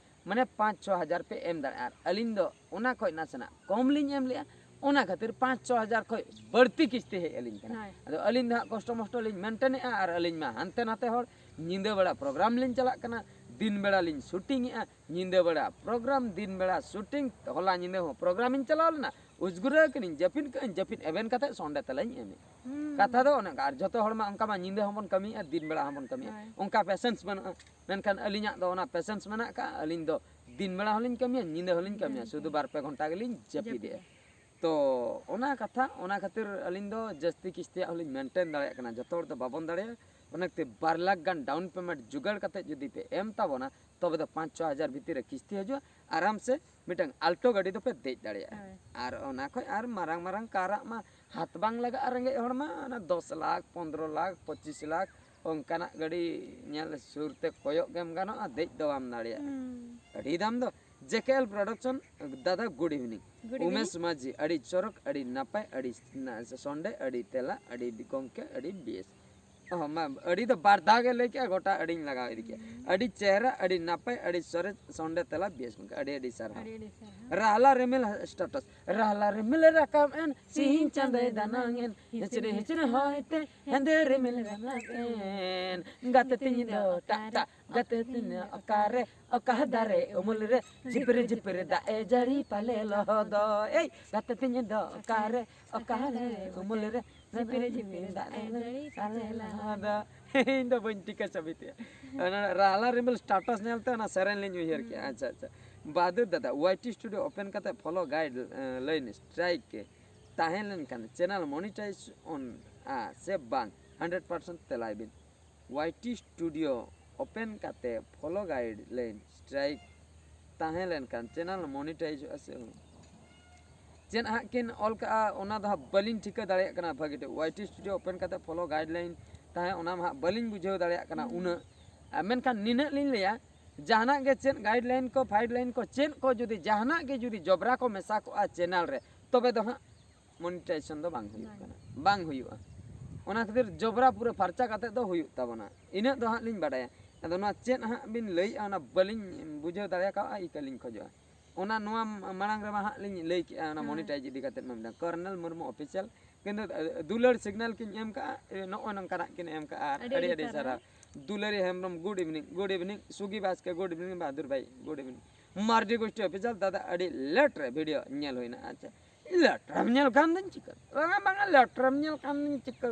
ᱢᱟᱱᱮ ᱯᱟᱸᱪ ᱪᱷᱚ ᱦᱟᱡᱟᱨ ᱯᱮ ᱮᱢ ᱫᱟᱲᱮᱭᱟᱜᱼᱟ, ᱟᱨ ᱟᱹᱞᱤᱧ ᱫᱚ ᱚᱱᱟ ᱠᱷᱚᱡ ᱱᱟᱥᱮᱱᱟᱜ ᱠᱚᱢ ᱞᱤᱧ ᱮᱢ ᱞᱮᱜᱼᱟ, ᱚᱱᱟ ᱠᱷᱟᱹᱛᱤᱨ ᱯᱟᱸᱪ ᱪᱷᱚ ᱦᱟᱡᱟᱨ ᱠᱷᱚᱡ ᱵᱟᱹᱲᱛᱤ ᱠᱤᱥᱛᱤ ᱦᱮᱡ ᱟᱹᱞᱤᱧ ᱠᱟᱱᱟ᱾ ᱦᱳᱭ᱾ ᱟᱫᱚ ᱟᱹᱞᱤᱧ ᱫᱚ ᱦᱟᱸᱜ ᱠᱚᱥᱴᱚ ᱢᱚᱥᱴᱚ ᱞᱤᱧ ᱢᱮᱱᱴᱮᱱᱮᱜᱼᱟ, ᱟᱨ ᱟᱹᱞᱤᱧ ᱢᱟ ᱦᱟᱱᱛᱮ ᱱᱟᱛᱮ ᱦᱚᱲ, ᱧᱤᱫᱟᱹ ᱵᱮᱲᱟ ᱯᱨᱳᱜᱨᱟᱢ ᱞᱤᱧ ᱪᱟᱞᱟᱜ ᱠᱟᱱᱟ, ᱫᱤᱱ ᱵᱮᱲᱟ ᱞᱤᱧ ᱥᱩᱴᱤᱝ ᱮᱜᱼᱟ, ᱧᱤᱫᱟᱹ ᱵᱮᱲᱟ ᱯᱨᱳᱜᱨᱟᱢ, ᱫᱤᱱ ᱵᱮᱲᱟ ᱥᱩᱴᱤᱝ᱾ ᱦᱚᱞᱟ ᱧᱤᱫᱟᱹ ᱦᱚᱸ ᱯᱨᱳᱜᱨᱟᱢ ᱤᱧ ᱪᱟᱞᱟᱣ ᱞᱮᱱᱟ, ᱩᱥᱜᱩᱨᱟᱹ ᱠᱟᱹᱱᱟᱹᱧ, ᱡᱟᱹᱯᱤᱫ ᱠᱟᱹᱜᱼᱟᱹᱧ, ᱡᱟᱹᱯᱤᱫ ᱮᱵᱷᱮᱱ ᱠᱟᱛᱮ ᱥᱚᱱᱰᱮ ᱛᱮᱞᱟᱧ ᱮᱢᱮᱜᱼᱟ᱾ ᱦᱩᱸ᱾ ᱠᱟᱛᱷᱟ ᱫᱚ ᱚᱱᱮ ᱚᱱᱠᱟ, ᱟᱨ ᱡᱚᱛᱚ ᱦᱚᱲ ᱢᱟ ᱚᱱᱠᱟ ᱢᱟ ᱧᱤᱫᱟᱹ ᱦᱚᱸᱵᱚᱱ ᱠᱟᱹᱢᱤᱭᱮᱫᱼᱟ, ᱫᱤᱱ ᱵᱮᱲᱟ ᱦᱚᱸᱵᱚᱱ ᱠᱟᱹᱢᱤᱭᱮᱫᱼᱟ, ᱦᱳᱭ᱾ ᱚᱱᱠᱟ ᱯᱮᱥᱮᱱᱥ ᱵᱟᱹᱱᱩᱜᱼᱟ᱾ ᱢᱮᱱᱠᱷᱟᱱ ᱟᱹᱞᱤᱧᱟᱜ ᱫᱚ ᱚᱱᱟ ᱯᱮᱥᱮᱱᱥ ᱢᱮᱱᱟᱜ ᱠᱟᱜᱼᱟ, ᱟᱹᱞᱤᱧ ᱫᱚ ᱫᱤᱱ ᱵᱮᱲᱟ ᱦᱚᱸᱞᱤᱧ ᱠᱟᱹᱢᱤᱭᱟ, ᱧᱤᱫᱟᱹ ᱦᱚᱸᱞᱤᱧ ᱠᱟᱹᱢᱤᱭᱟ, ᱦᱩᱸ, ᱥᱩᱫᱷᱩ ᱦᱩᱸ᱾ ᱵᱟᱨ ᱯᱮ ᱜᱷᱚᱱᱴᱟ ᱜᱮᱞᱤᱧ ᱡᱟᱹᱯᱤᱫᱮᱜᱼᱟ᱾ ᱡᱟᱹᱯᱤᱫᱟ᱾ ᱛᱚ ᱚᱱᱟ ᱠᱟᱛᱷᱟ, ᱚᱱᱟ ᱠᱷᱟᱹᱛᱤᱨ ᱟᱹᱞᱤᱧ ᱫᱚ ᱡᱟᱹᱥᱛᱤ ᱠᱤᱥᱛᱤᱭᱟᱜ ᱦᱚᱸᱞᱤᱧ ᱢᱮᱱᱴᱮᱱ ᱫᱟᱲᱮᱭᱟᱜ ᱠᱟᱱᱟ, ᱡᱚᱛᱚ ᱦᱚᱲ ᱫᱚ ᱵᱟᱵᱚᱱ ᱫᱟᱲᱮᱭᱟᱜᱼᱟ᱾ ᱚᱱᱟ ᱠᱷᱟᱹᱛᱤᱨ ᱵᱟᱨ ᱞᱟᱠᱷ ᱜᱟᱱ ᱰᱟᱣᱩᱱ ᱯᱮᱢᱮᱱᱴ ᱡᱩᱜᱟᱲ ᱠᱟᱛᱮ ᱡᱩᱫᱤ ᱯᱮ ᱮᱢ ᱛᱟᱵᱚᱱᱟ, ᱛᱚᱵᱮ ᱫᱚ ᱯᱟᱸᱪ ᱪᱷᱚ ᱦᱟᱡᱟᱨ ᱵᱷᱤᱛᱤᱨ ᱨᱮ ᱠᱤᱥᱛᱤ ᱦᱤᱡᱩᱜᱼᱟ, ᱟᱨᱟᱢ ᱥᱮ ᱢᱤᱫᱴᱟᱝ ᱟᱞᱴᱳ ᱜᱟᱹᱰᱤ ᱫᱚᱯᱮ ᱫᱮᱡ ᱫᱟᱲᱮᱭᱟᱜᱼᱟ᱾ ᱦᱳᱭ᱾ ᱟᱨ ᱚᱱᱟ ᱠᱷᱚᱡ ᱟᱨ ᱢᱟᱨᱟᱝ ᱢᱟᱨᱟᱝ ᱠᱟᱨᱟᱜ ᱢᱟ ᱦᱟᱛ ᱵᱟᱝ ᱞᱟᱜᱟᱜᱼᱟ ᱨᱮᱸᱜᱮᱡ ᱦᱚᱲ ᱢᱟ, ᱚᱱᱟ ᱫᱚᱥ ᱞᱟᱠᱷ, ᱯᱚᱱᱫᱽᱨᱚ ᱞᱟᱠᱷ, ᱯᱚᱸᱪᱤᱥ ᱞᱟᱠᱷ, ᱚᱱᱠᱟᱱᱟᱜ ᱜᱟᱹᱰᱤ ᱧᱮᱞ ᱥᱩᱨ ᱛᱮ ᱠᱚᱭᱚᱜ ᱜᱮᱢ ᱜᱟᱱᱚᱜᱼᱟ, ᱫᱮᱡ ᱫᱚ ᱵᱟᱢ ᱫᱟᱲᱮᱭᱟᱜᱼᱟ᱾ ᱦᱩᱸ᱾ ᱟᱹᱰᱤ ᱫᱟᱢ ᱫᱚ᱾ ᱡᱮ ᱠᱮ ᱮᱞ Production, ᱫᱟᱫᱟ, good evening᱾ Good evening᱾ ᱩᱢᱮᱥ ᱢᱟᱹᱡᱷᱤ, ᱟᱹᱰᱤ ᱪᱚᱨᱚᱠ, ᱟᱹᱰᱤ ᱱᱟᱯᱟᱭ, ᱟᱹᱰᱤ ᱱᱟ-, ᱥᱚᱱᱰᱮ, ᱟᱹᱰᱤ ᱛᱮᱞᱟ, ᱟᱹᱰᱤ ᱜᱚᱢᱠᱮ, ᱟᱹᱰᱤ ᱵᱮᱥ᱾ ᱚ, ᱢᱟ, ᱟᱹᱰᱤ ᱫᱚ ᱵᱟᱨ ᱫᱷᱟᱣ ᱜᱮ ᱞᱟᱹᱭ ᱠᱮᱜᱼᱟ, ᱜᱚᱴᱟ ᱟᱹᱰᱤᱧ ᱞᱟᱜᱟᱣ ᱤᱫᱤ ᱠᱮᱜᱼᱟ᱾ ᱦᱩᱸ᱾ ᱟᱹᱰᱤ ᱪᱮᱦᱨᱟ, ᱟᱹᱰᱤ ᱱᱟᱯᱟᱭ, ᱟᱹᱰᱤ ᱥᱚᱨᱮᱥ ᱥᱚᱱᱰᱮ ᱛᱮᱞᱟ, ᱵᱮᱥ ᱜᱚᱢᱠᱮ, ᱟᱹᱰᱤ ᱟᱹᱰᱤ ᱥᱟᱨᱦᱟᱣ᱾ ᱟᱹᱰᱤ ᱟᱹᱰᱤ ᱥᱟᱨᱦᱟᱣ᱾ ᱨᱟᱦᱞᱟ ᱨᱤᱢᱤᱞ status, ᱨᱟᱦᱞᱟ ᱨᱤᱢᱤᱞ ᱨᱟᱠᱟᱵ ᱮᱱ, ᱥᱤᱧ ᱪᱟᱸᱫᱚᱭ ᱫᱟᱱᱟᱝ ᱮᱱ, ᱦᱤᱥᱨᱤ ᱦᱤᱥᱨᱤ ᱦᱚᱭ ᱛᱮ ᱦᱮᱸᱫᱮ ᱨᱤᱢᱤᱞ ᱨᱟᱠᱟᱵ ᱮᱱ, ᱜᱟᱛᱮ ᱛᱤᱧ ᱫᱚ ᱴᱟᱜ ᱴᱟᱜ, ᱜᱟᱛᱮ ᱛᱤᱧ ᱚᱠᱟᱨᱮ, ᱚᱠᱟ ᱫᱟᱨᱮ ᱩᱢᱩᱞ ᱨᱮ, ᱡᱷᱤᱯᱤᱨ ᱡᱷᱤᱯᱤᱨ ᱫᱟᱜ ᱮ ᱡᱟᱹᱲᱤ ᱯᱟᱞᱮ ᱞᱚᱦᱚᱫᱚᱜ᱾ ᱮᱭ, ᱜᱟᱛᱮ ᱛᱤᱧ ᱫᱚ ᱚᱠᱟᱨᱮ, ᱚᱠᱟ ᱫᱟᱨᱮ ᱩᱢᱩᱞ ᱨᱮ, ᱡᱷᱤᱯᱤᱨ ᱡᱷᱤᱯᱤᱨ ᱫᱟᱜ ᱮ ᱡᱟᱹᱲᱤ ᱯᱟᱞᱮ ᱞᱚᱦᱚᱫᱚᱜ᱾ ᱤᱧ ᱫᱚ ᱵᱟᱹᱧ ᱴᱷᱤᱠᱟ ᱪᱷᱚᱵᱤ ᱛᱮᱭᱟᱜ᱾ ᱚᱱᱟ ᱨᱟᱦᱞᱟ ᱨᱤᱢᱤᱞ status ᱧᱮᱞᱛᱮ ᱚᱱᱟ ᱥᱮᱨᱮᱧ ᱞᱤᱧ ᱩᱭᱦᱟᱹᱨ ᱠᱮᱜᱼᱟ᱾ ᱦᱩᱸ᱾ ᱟᱪᱪᱷᱟ, ᱟᱪᱪᱷᱟ᱾ ᱵᱟᱫᱩ ᱫᱟᱫᱟ, ᱣᱟᱭ ᱴᱤ Studio open ᱠᱟᱛᱮ follow guide, ᱮ, ᱞᱟᱹᱭ ᱱᱤᱥ, strike ᱛᱟᱦᱮᱸ ᱞᱮᱱᱠᱷᱟᱱ channel monetize ᱚᱱ ᱟ ᱥᱮ ᱵᱟᱝ? ᱦᱟᱱᱰᱨᱮᱰ ᱯᱟᱨᱥᱮᱱᱴ ᱛᱮᱞᱟᱭ ᱵᱤᱱ᱾ ᱣᱟᱭ ᱴᱤ Studio open ᱠᱟᱛᱮ follow guide ᱞᱟᱹᱭ ᱱᱤᱥ, strike ᱛᱟᱦᱮᱸ ᱞᱮᱱᱠᱷᱟᱱ ᱪᱮᱱᱮᱞ ᱢᱚᱱᱤᱴᱟᱭᱤᱡᱚᱜᱼᱟ ᱥᱮ ᱵᱟᱝ? ᱪᱮᱫ ᱦᱟᱸᱜ ᱠᱤᱱ ᱚᱞ ᱠᱟᱜᱼᱟ, ᱚᱱᱟ ᱫᱚ ᱦᱟᱸᱜ ᱵᱟᱹᱞᱤᱧ ᱴᱷᱤᱠᱟᱹ ᱫᱟᱲᱮᱭᱟᱜ ᱠᱟᱱᱟ ᱵᱷᱟᱹᱜᱤ ᱴᱷᱤᱠ᱾ ᱣᱟᱭ ᱴᱤ ᱥᱴᱩᱰᱤᱭᱳ ᱳᱯᱮᱱ ᱠᱟᱛᱮ ᱯᱷᱚᱞᱳ ᱜᱟᱭᱤᱰᱞᱟᱭᱤᱱ ᱛᱟᱦᱮᱸ, ᱚᱱᱟ ᱢᱟ ᱦᱟᱸᱜ ᱵᱟᱹᱞᱤᱧ ᱵᱩᱡᱷᱟᱹᱣ ᱫᱟᱲᱮᱭᱟᱜ ᱠᱟᱱᱟ ᱩᱱᱟᱹᱜ᱾ ᱟᱨ ᱢᱮᱱᱠᱷᱟᱱ ᱱᱤᱱᱟᱹᱜ ᱞᱤᱧ ᱞᱟᱹᱭᱟ, ᱡᱟᱦᱟᱱᱟᱜ ᱜᱮ ᱪᱮᱫ ᱜᱟᱭᱤᱰᱞᱟᱭᱤᱱ ᱠᱚ, ᱯᱷᱟᱭᱤᱰᱞᱟᱭᱤᱱ ᱠᱚ, ᱪᱮᱫ ᱠᱚ ᱡᱩᱫᱤ ᱡᱟᱦᱟᱱᱟᱜ ᱜᱮ ᱡᱩᱫᱤ ᱡᱚᱵᱽᱨᱟ ᱠᱚ ᱢᱮᱥᱟ ᱠᱚᱜᱼᱟ ᱪᱮᱱᱮᱞ ᱨᱮ, ᱛᱚᱵᱮ ᱫᱚ ᱦᱟᱸᱜ ᱢᱚᱱᱤᱴᱟᱭᱡᱮᱥᱚᱱ ᱫᱚ ᱵᱟᱝ ᱦᱩᱭᱩᱜ ᱠᱟᱱᱟ, ᱵᱟᱝ ᱦᱩᱭᱩᱜᱼᱟ᱾ ᱚᱱᱟ ᱠᱷᱟᱹᱛᱤᱨ ᱡᱚᱵᱽᱨᱟ ᱯᱩᱨᱟᱹ ᱯᱷᱟᱨᱪᱟ ᱠᱟᱛᱮ ᱫᱚ ᱦᱩᱭᱩᱜ ᱛᱟᱵᱚᱱᱟ, ᱤᱱᱟᱹᱜ ᱫᱚ ᱦᱟᱸᱜ ᱞᱤᱧ ᱵᱟᱰᱟᱭᱟ᱾ ᱟᱫᱚ ᱱᱚᱣᱟ ᱪᱮᱫ ᱦᱟᱸᱜ ᱵᱤᱱ ᱞᱟᱹᱭᱮᱜᱼᱟ, ᱚᱱᱟ ᱵᱟᱹᱞᱤᱧ ᱵᱩᱡᱷᱟᱹᱣ ᱫᱟᱲᱮ ᱠᱟᱣᱜᱼᱟ, ᱤᱠᱟᱹ ᱞᱤᱧ ᱠᱷᱚᱡᱚᱜᱼᱟ᱾ ᱚᱱᱟ ᱱᱚᱣᱟ ᱢᱟᱲᱟᱝ ᱨᱮᱢᱟ ᱦᱟᱸᱜ ᱞᱤᱧ ᱞᱟᱹᱭ ᱠᱮᱜᱼᱟ, ᱚᱱᱟ ᱦᱮᱸ᱾ ᱢᱚᱱᱤᱴᱟᱭᱤᱡᱽ ᱤᱫᱤ ᱠᱟᱛᱮ ᱢᱟ ᱢᱤᱫᱴᱟᱝ ᱠᱚᱨᱱᱮᱞ ᱢᱩᱨᱢᱩ ᱚᱯᱷᱤᱥᱤᱭᱟᱞ, ᱠᱤᱱᱛᱩ ᱫᱩᱞᱟᱹᱲ ᱥᱤᱜᱽᱱᱟᱞ ᱠᱤᱱ ᱮᱢ ᱠᱟᱜᱼᱟ, ᱱᱚᱜᱼᱚᱭ ᱱᱚᱝᱠᱟᱱᱟᱜ ᱠᱤᱱ ᱮᱢ ᱠᱟᱜᱼᱟ᱾ ᱟᱨ ᱟᱹᱰᱤ ᱟᱹᱰᱤ ᱟᱹᱰᱤ ᱥᱟᱨᱦᱟᱣ᱾ ᱥᱟᱨᱦᱟᱣ᱾ ᱫᱩᱞᱟᱹᱲᱤ ᱦᱮᱢᱵᱨᱚᱢ, ᱜᱩᱰ ᱤᱵᱷᱤᱱᱤᱝ, ᱜᱩᱰ ᱤᱵᱷᱤᱱᱤᱝ᱾ ᱥᱩᱜᱤ ᱵᱟᱥᱠᱮ, ᱜᱩᱰ ᱤᱵᱷᱤᱱᱤᱝ᱾ ᱵᱟᱦᱟᱫᱩᱨ ᱵᱷᱟᱭ, ᱜᱩᱰ ᱤᱵᱷᱤᱱᱤᱝ᱾ ᱢᱟᱨᱰᱤ ᱜᱳᱥᱴᱤ ᱚᱯᱷᱤᱥᱤᱭᱟᱞ, ᱫᱟᱫᱟ ᱟᱹᱰᱤ ᱞᱮᱴ ᱨᱮ ᱵᱷᱤᱰᱤᱭᱳ ᱧᱮᱞ ᱦᱩᱭᱱᱟ᱾ ᱟᱪᱪᱷᱟ, ᱞᱮᱴ ᱨᱮᱢ ᱧᱮᱞ ᱠᱷᱟᱱ ᱫᱚᱧ ᱪᱤᱠᱟᱹ? ᱵᱟᱝᱟ, ᱵᱟᱝᱟ, ᱞᱮᱴ ᱨᱮᱢ ᱧᱮᱞ ᱠᱷᱟᱱ ᱫᱚᱧ ᱪᱤᱠᱟᱹ?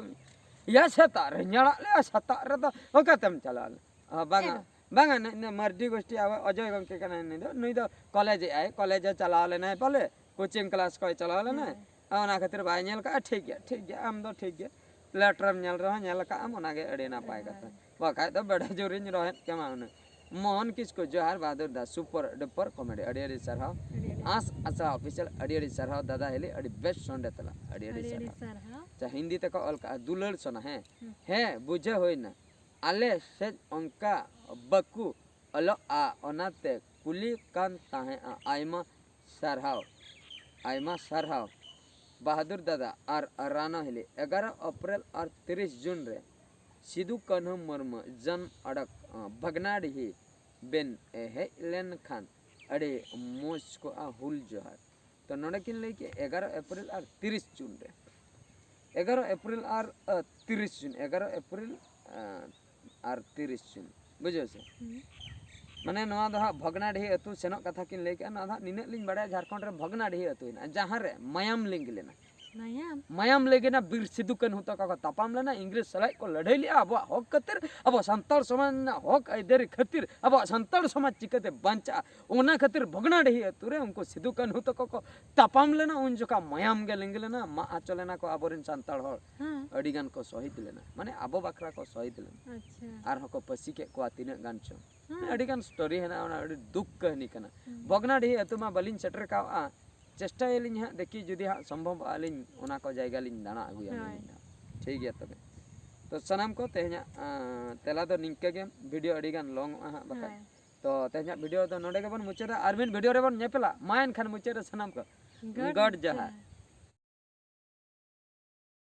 ᱭᱟ, ᱥᱮᱛᱟᱜ ᱨᱮᱧ ᱟᱲᱟᱜ ᱞᱮᱜᱼᱟ, ᱥᱮᱛᱟᱜ ᱨᱮᱫᱚ ᱚᱠᱟᱛᱮᱢ ᱪᱟᱞᱟᱣ ᱞᱮᱱᱟ? ᱚ, ᱵᱟᱝᱟ, ᱮ᱾ ᱵᱟᱝᱟ, ᱱᱩᱭ, ᱱᱩᱭ ᱢᱟᱨᱰᱤ ᱜᱳᱥᱴᱤ ᱟᱵᱚ ᱚᱡᱚᱭ ᱜᱚᱢᱠᱮ ᱠᱟᱱᱟᱭ ᱱᱩᱭ ᱫᱚ, ᱱᱩᱭ ᱫᱚ ᱠᱚᱞᱮᱡᱽ ᱮᱜᱼᱟᱭ, ᱠᱚᱞᱮᱡᱽ ᱮ ᱪᱟᱞᱟᱣ ᱞᱮᱱᱟᱭ ᱯᱟᱞᱮ, ᱠᱳᱪᱤᱝ ᱠᱞᱟᱥ ᱠᱚᱭ ᱪᱟᱞᱟᱣ ᱞᱮᱱᱟᱭ, ᱦᱮᱸ᱾ ᱚᱱᱟ ᱠᱷᱟᱹᱛᱤᱨ ᱵᱟᱭ ᱧᱮᱞ ᱠᱟᱜᱼᱟ᱾ ᱴᱷᱤᱠ ᱜᱮᱭᱟ, ᱴᱷᱤᱠ ᱜᱮᱭᱟ, ᱟᱢ ᱫᱚ ᱴᱷᱤᱠ ᱜᱮᱭᱟ, ᱞᱮᱴ ᱨᱮᱢ ᱧᱮᱞ ᱨᱮᱦᱚᱸ ᱧᱮᱞ ᱠᱟᱜ ᱟᱢ, ᱚᱱᱟᱜᱮ ᱟᱹᱰᱤ ᱱᱟᱯᱟᱭ ᱠᱟᱛᱷᱟ᱾ ᱦᱮᱸ᱾ ᱵᱟᱠᱷᱟᱡ ᱫᱚ ᱵᱮᱰᱟ ᱡᱳᱨᱤᱧ ᱨᱚᱦᱮᱫ ᱠᱮᱢᱟ ᱦᱩᱱᱟᱹᱝ᱾ ᱢᱳᱦᱚᱱ ᱠᱤᱥᱠᱩ, ᱡᱚᱦᱟᱨ ᱵᱟᱦᱟᱫᱩᱨ ᱫᱟ, ᱥᱩᱯᱟᱨ ᱰᱩᱯᱟᱨ ᱠᱚᱢᱮᱰᱤ, ᱟᱹᱰᱤ ᱟᱹᱰᱤ ᱥᱟᱨᱦᱟᱣ᱾ ᱟᱹᱰᱤ ᱟᱹᱰᱤ ᱟᱸᱥ ᱟᱥᱲᱟ ᱚᱯᱷᱤᱥᱤᱭᱟᱞ, ᱟᱹᱰᱤ ᱟᱹᱰᱤ ᱥᱟᱨᱦᱟᱣ ᱫᱟᱫᱟ ᱦᱤᱞᱤ, ᱟᱹᱰᱤ ᱵᱮᱥ ᱥᱚᱸᱰᱮ ᱛᱟᱞᱟ, ᱟᱹᱰᱤ ᱟᱹᱰᱤ ᱟᱹᱰᱤ ᱟᱹᱰᱤ ᱥᱟᱨᱦᱟᱣ᱾ ᱥᱟᱨᱦᱟᱣ᱾ ᱟᱪᱪᱷᱟ, ᱦᱤᱱᱫᱤ ᱛᱮᱠᱚ ᱚᱞ ᱠᱟᱜᱼᱟ, ᱫᱩᱞᱟᱹᱲ ᱥᱚᱱᱟ, ᱦᱮᱸ᱾ ᱦᱩᱸ᱾ ᱦᱮᱸ, ᱵᱩᱡᱷᱟᱹᱣ ᱦᱩᱭᱱᱟ᱾ ᱟᱞᱮ ᱥᱮᱫ ᱚᱱᱠᱟ ᱵᱟᱠᱚ ᱚᱞᱚᱜᱼᱟ, ᱚᱱᱟᱛᱮ ᱠᱩᱞᱤ ᱠᱟᱱ ᱛᱟᱦᱮᱸᱜᱼᱟ᱾ ᱟᱭᱢᱟ ᱥᱟᱨᱦᱟᱣ, ᱟᱭᱢᱟ ᱥᱟᱨᱦᱟᱣ ᱵᱟᱦᱟᱫᱩᱨ ᱫᱟᱫᱟ ᱟᱨ ᱨᱟᱱᱟ ᱦᱤᱞᱤ᱾ ᱮᱜᱟᱨᱚ ᱮᱯᱨᱤᱞ ᱟᱨ ᱛᱤᱨᱤᱥ ᱡᱩᱱ ᱨᱮ ᱥᱤᱫᱩ ᱠᱟᱹᱱᱦᱩ ᱢᱩᱨᱢᱩ ᱡᱟᱱᱟᱢ ᱟᱲᱟᱜ, ᱟᱸ, ᱵᱷᱟᱜᱽᱱᱟᱰᱤᱦᱤ ᱵᱮᱱ ᱦᱮᱡ ᱞᱮᱱ ᱠᱷᱟᱱ ᱟᱹᱰᱤ ᱢᱚᱡᱽ ᱠᱚᱜᱼᱟ᱾ ᱦᱩᱞ ᱡᱚᱦᱟᱨ᱾ ᱛᱚ ᱱᱚᱰᱮ ᱠᱤᱱ ᱞᱟᱹᱭ ᱠᱮᱜᱼᱟ ᱮᱜᱟᱨᱚ ᱮᱯᱨᱤᱞ ᱟᱨ ᱛᱤᱨᱤᱥ ᱡᱩᱱ ᱨᱮ᱾ ᱮᱜᱟᱨᱚ ᱮᱯᱨᱤᱞ ᱟᱨ, ᱟᱸ, ᱛᱤᱨᱤᱥ ᱡᱩᱱ, ᱮᱜᱟᱨᱚ ᱮᱯᱨᱤᱞ, ᱟᱸ, ᱟᱨ ᱛᱤᱨᱤᱥ ᱡᱩᱱ, ᱵᱩᱡᱷᱟᱹᱣ ᱥᱮ? ᱦᱩᱸ᱾ ᱢᱟᱱᱮ ᱱᱚᱣᱟ ᱫᱚ ᱦᱟᱸᱜ ᱵᱷᱚᱜᱽᱱᱟᱰᱤᱦᱤ ᱟᱹᱛᱩ ᱥᱮᱱᱚᱜ ᱠᱟᱛᱷᱟ ᱠᱤᱱ ᱞᱟᱹᱭ ᱠᱮᱜᱼᱟ, ᱱᱚᱣᱟ ᱫᱚ ᱦᱟᱸᱜ ᱱᱤᱱᱟᱹᱜ ᱞᱤᱧ ᱵᱟᱲᱟᱭᱟ, ᱡᱷᱟᱲᱠᱷᱚᱸᱰ ᱨᱮ ᱵᱷᱚᱜᱽᱱᱟᱰᱤᱦᱤ ᱟᱹᱛᱩ ᱦᱮᱱᱟᱜᱼᱟ, ᱡᱟᱦᱟᱸ ᱨᱮ ᱢᱟᱭᱟᱢ ᱞᱤᱸᱜᱤ ᱞᱮᱱᱟ᱾ ᱢᱟᱭᱟᱢ᱾ ᱢᱟᱭᱟᱢ ᱞᱟᱹᱜᱤᱫ ᱱᱟ ᱵᱤᱨ ᱥᱤᱫᱩ ᱠᱟᱹᱱᱦᱩ ᱛᱟᱠᱚ ᱠᱚ ᱛᱟᱯᱟᱢ ᱞᱮᱱᱟ, ᱤᱝᱨᱮᱡᱽ ᱥᱟᱞᱟᱜ ᱠᱚ ᱞᱟᱹᱲᱦᱟᱹᱭ ᱞᱮᱜᱼᱟ ᱟᱵᱚᱣᱟᱜ ᱦᱚᱠ ᱠᱷᱟᱹᱛᱤᱨ, ᱟᱵᱚ ᱥᱟᱱᱛᱟᱲ ᱥᱚᱢᱟᱡᱽ ᱨᱮᱱᱟᱜ ᱦᱚᱠ ᱟᱹᱭᱫᱟᱹᱨᱤ ᱠᱷᱟᱹᱛᱤᱨ, ᱟᱵᱚᱣᱟᱜ ᱥᱟᱱᱛᱟᱲ ᱥᱚᱢᱟᱡᱽ ᱪᱤᱠᱟᱹᱛᱮ ᱵᱟᱧᱪᱟᱜᱼᱟ, ᱚᱱᱟ ᱠᱷᱟᱹᱛᱤᱨ ᱵᱷᱚᱜᱽᱱᱟᱰᱤᱦᱤ ᱟᱹᱛᱩ ᱨᱮ ᱩᱱᱠᱩ ᱥᱤᱫᱩ ᱠᱟᱹᱱᱦᱩ ᱛᱟᱠᱚ ᱠᱚ ᱛᱟᱯᱟᱢ ᱞᱮᱱᱟ᱾ ᱩᱱ ᱡᱚᱠᱷᱟ ᱢᱟᱭᱟᱢ ᱜᱮ ᱞᱤᱸᱜᱤ ᱞᱮᱱᱟ, ᱢᱟᱜ ᱦᱚᱪᱚ ᱞᱮᱱᱟ ᱠᱚ ᱟᱵᱚᱨᱮᱱ ᱥᱟᱱᱛᱟᱲ ᱦᱚᱲ᱾ ᱦᱮᱸ᱾ ᱟᱹᱰᱤ ᱜᱟᱱ ᱠᱚ ᱥᱚᱦᱤᱫ ᱞᱮᱱᱟ, ᱢᱟᱱᱮ ᱟᱵᱚ ᱵᱟᱠᱷᱨᱟ ᱠᱚ ᱥᱚᱦᱤᱫ ᱞᱮᱱᱟ᱾ ᱟᱪᱪᱷᱟ᱾ ᱟᱨᱦᱚᱸ ᱠᱚ ᱯᱟᱹᱥᱤ ᱠᱮᱫ ᱠᱚᱣᱟ ᱛᱤᱱᱟᱹᱜ ᱜᱟᱱ ᱪᱚ᱾ ᱦᱮᱸ᱾ ᱟᱹᱰᱤ ᱜᱟᱱ ᱥᱴᱳᱨᱤ ᱦᱮᱱᱟᱜᱼᱟ, ᱚᱱᱟ ᱟᱹᱰᱤ ᱫᱩᱠ ᱠᱟᱹᱦᱱᱤ ᱠᱟᱱᱟ᱾ ᱦᱩᱸ᱾ ᱵᱷᱚᱜᱽᱱᱟᱰᱤᱦᱤ ᱟᱹᱛᱩ ᱢᱟ ᱵᱟᱹᱞᱤᱧ ᱥᱮᱴᱮᱨ ᱠᱟᱣᱜᱼᱟ, ᱪᱮᱥᱴᱟᱭᱟᱞᱤᱧ ᱦᱟᱸᱜ, ᱫᱮᱠᱷᱤ ᱡᱩᱫᱤ ᱦᱟᱸᱜ ᱥᱚᱢᱵᱷᱚᱵᱚᱜᱼᱟ, ᱟᱹᱞᱤᱧ ᱚᱱᱟ ᱠᱚ ᱡᱟᱭᱜᱟ ᱞᱤᱧ ᱫᱟᱬᱟ ᱟᱹᱜᱩᱭᱟ ᱦᱳᱭ᱾ ᱢᱤᱫ ᱫᱷᱟᱣ᱾ ᱴᱷᱤᱠ ᱜᱮᱭᱟ ᱛᱚᱵᱮ᱾ ᱛᱚ ᱥᱟᱱᱟᱢ ᱠᱚ ᱛᱮᱦᱮᱧᱟᱜ ᱟᱸ, ᱛᱮᱞᱟ ᱫᱚ ᱱᱤᱝᱠᱟᱹ ᱜᱮ, ᱵᱷᱤᱰᱤᱭᱳ ᱟᱹᱰᱤ ᱜᱟᱱ ᱞᱚᱝ ᱚᱜᱼᱟ ᱦᱟᱸᱜ ᱵᱟᱠᱷᱟᱡ᱾ ᱦᱳᱭ᱾ ᱛᱚ ᱛᱮᱦᱮᱧᱟᱜ ᱵᱷᱤᱰᱤᱭᱳ ᱫᱚ ᱱᱚᱰᱮ ᱜᱮᱵᱚᱱ ᱢᱩᱪᱟᱹᱫᱟ, ᱟᱨ ᱢᱤᱫ ᱵᱷᱤᱰᱤᱭᱳ ᱨᱮᱵᱚᱱ ᱧᱮᱯᱮᱞᱟ᱾ ᱢᱟ ᱮᱱᱠᱷᱟᱱ ᱢᱩᱪᱟᱹᱫ ᱨᱮ ᱥᱟᱱᱟᱢ ᱠᱚ ᱜᱚᱰ ᱡᱚᱦᱟᱨ᱾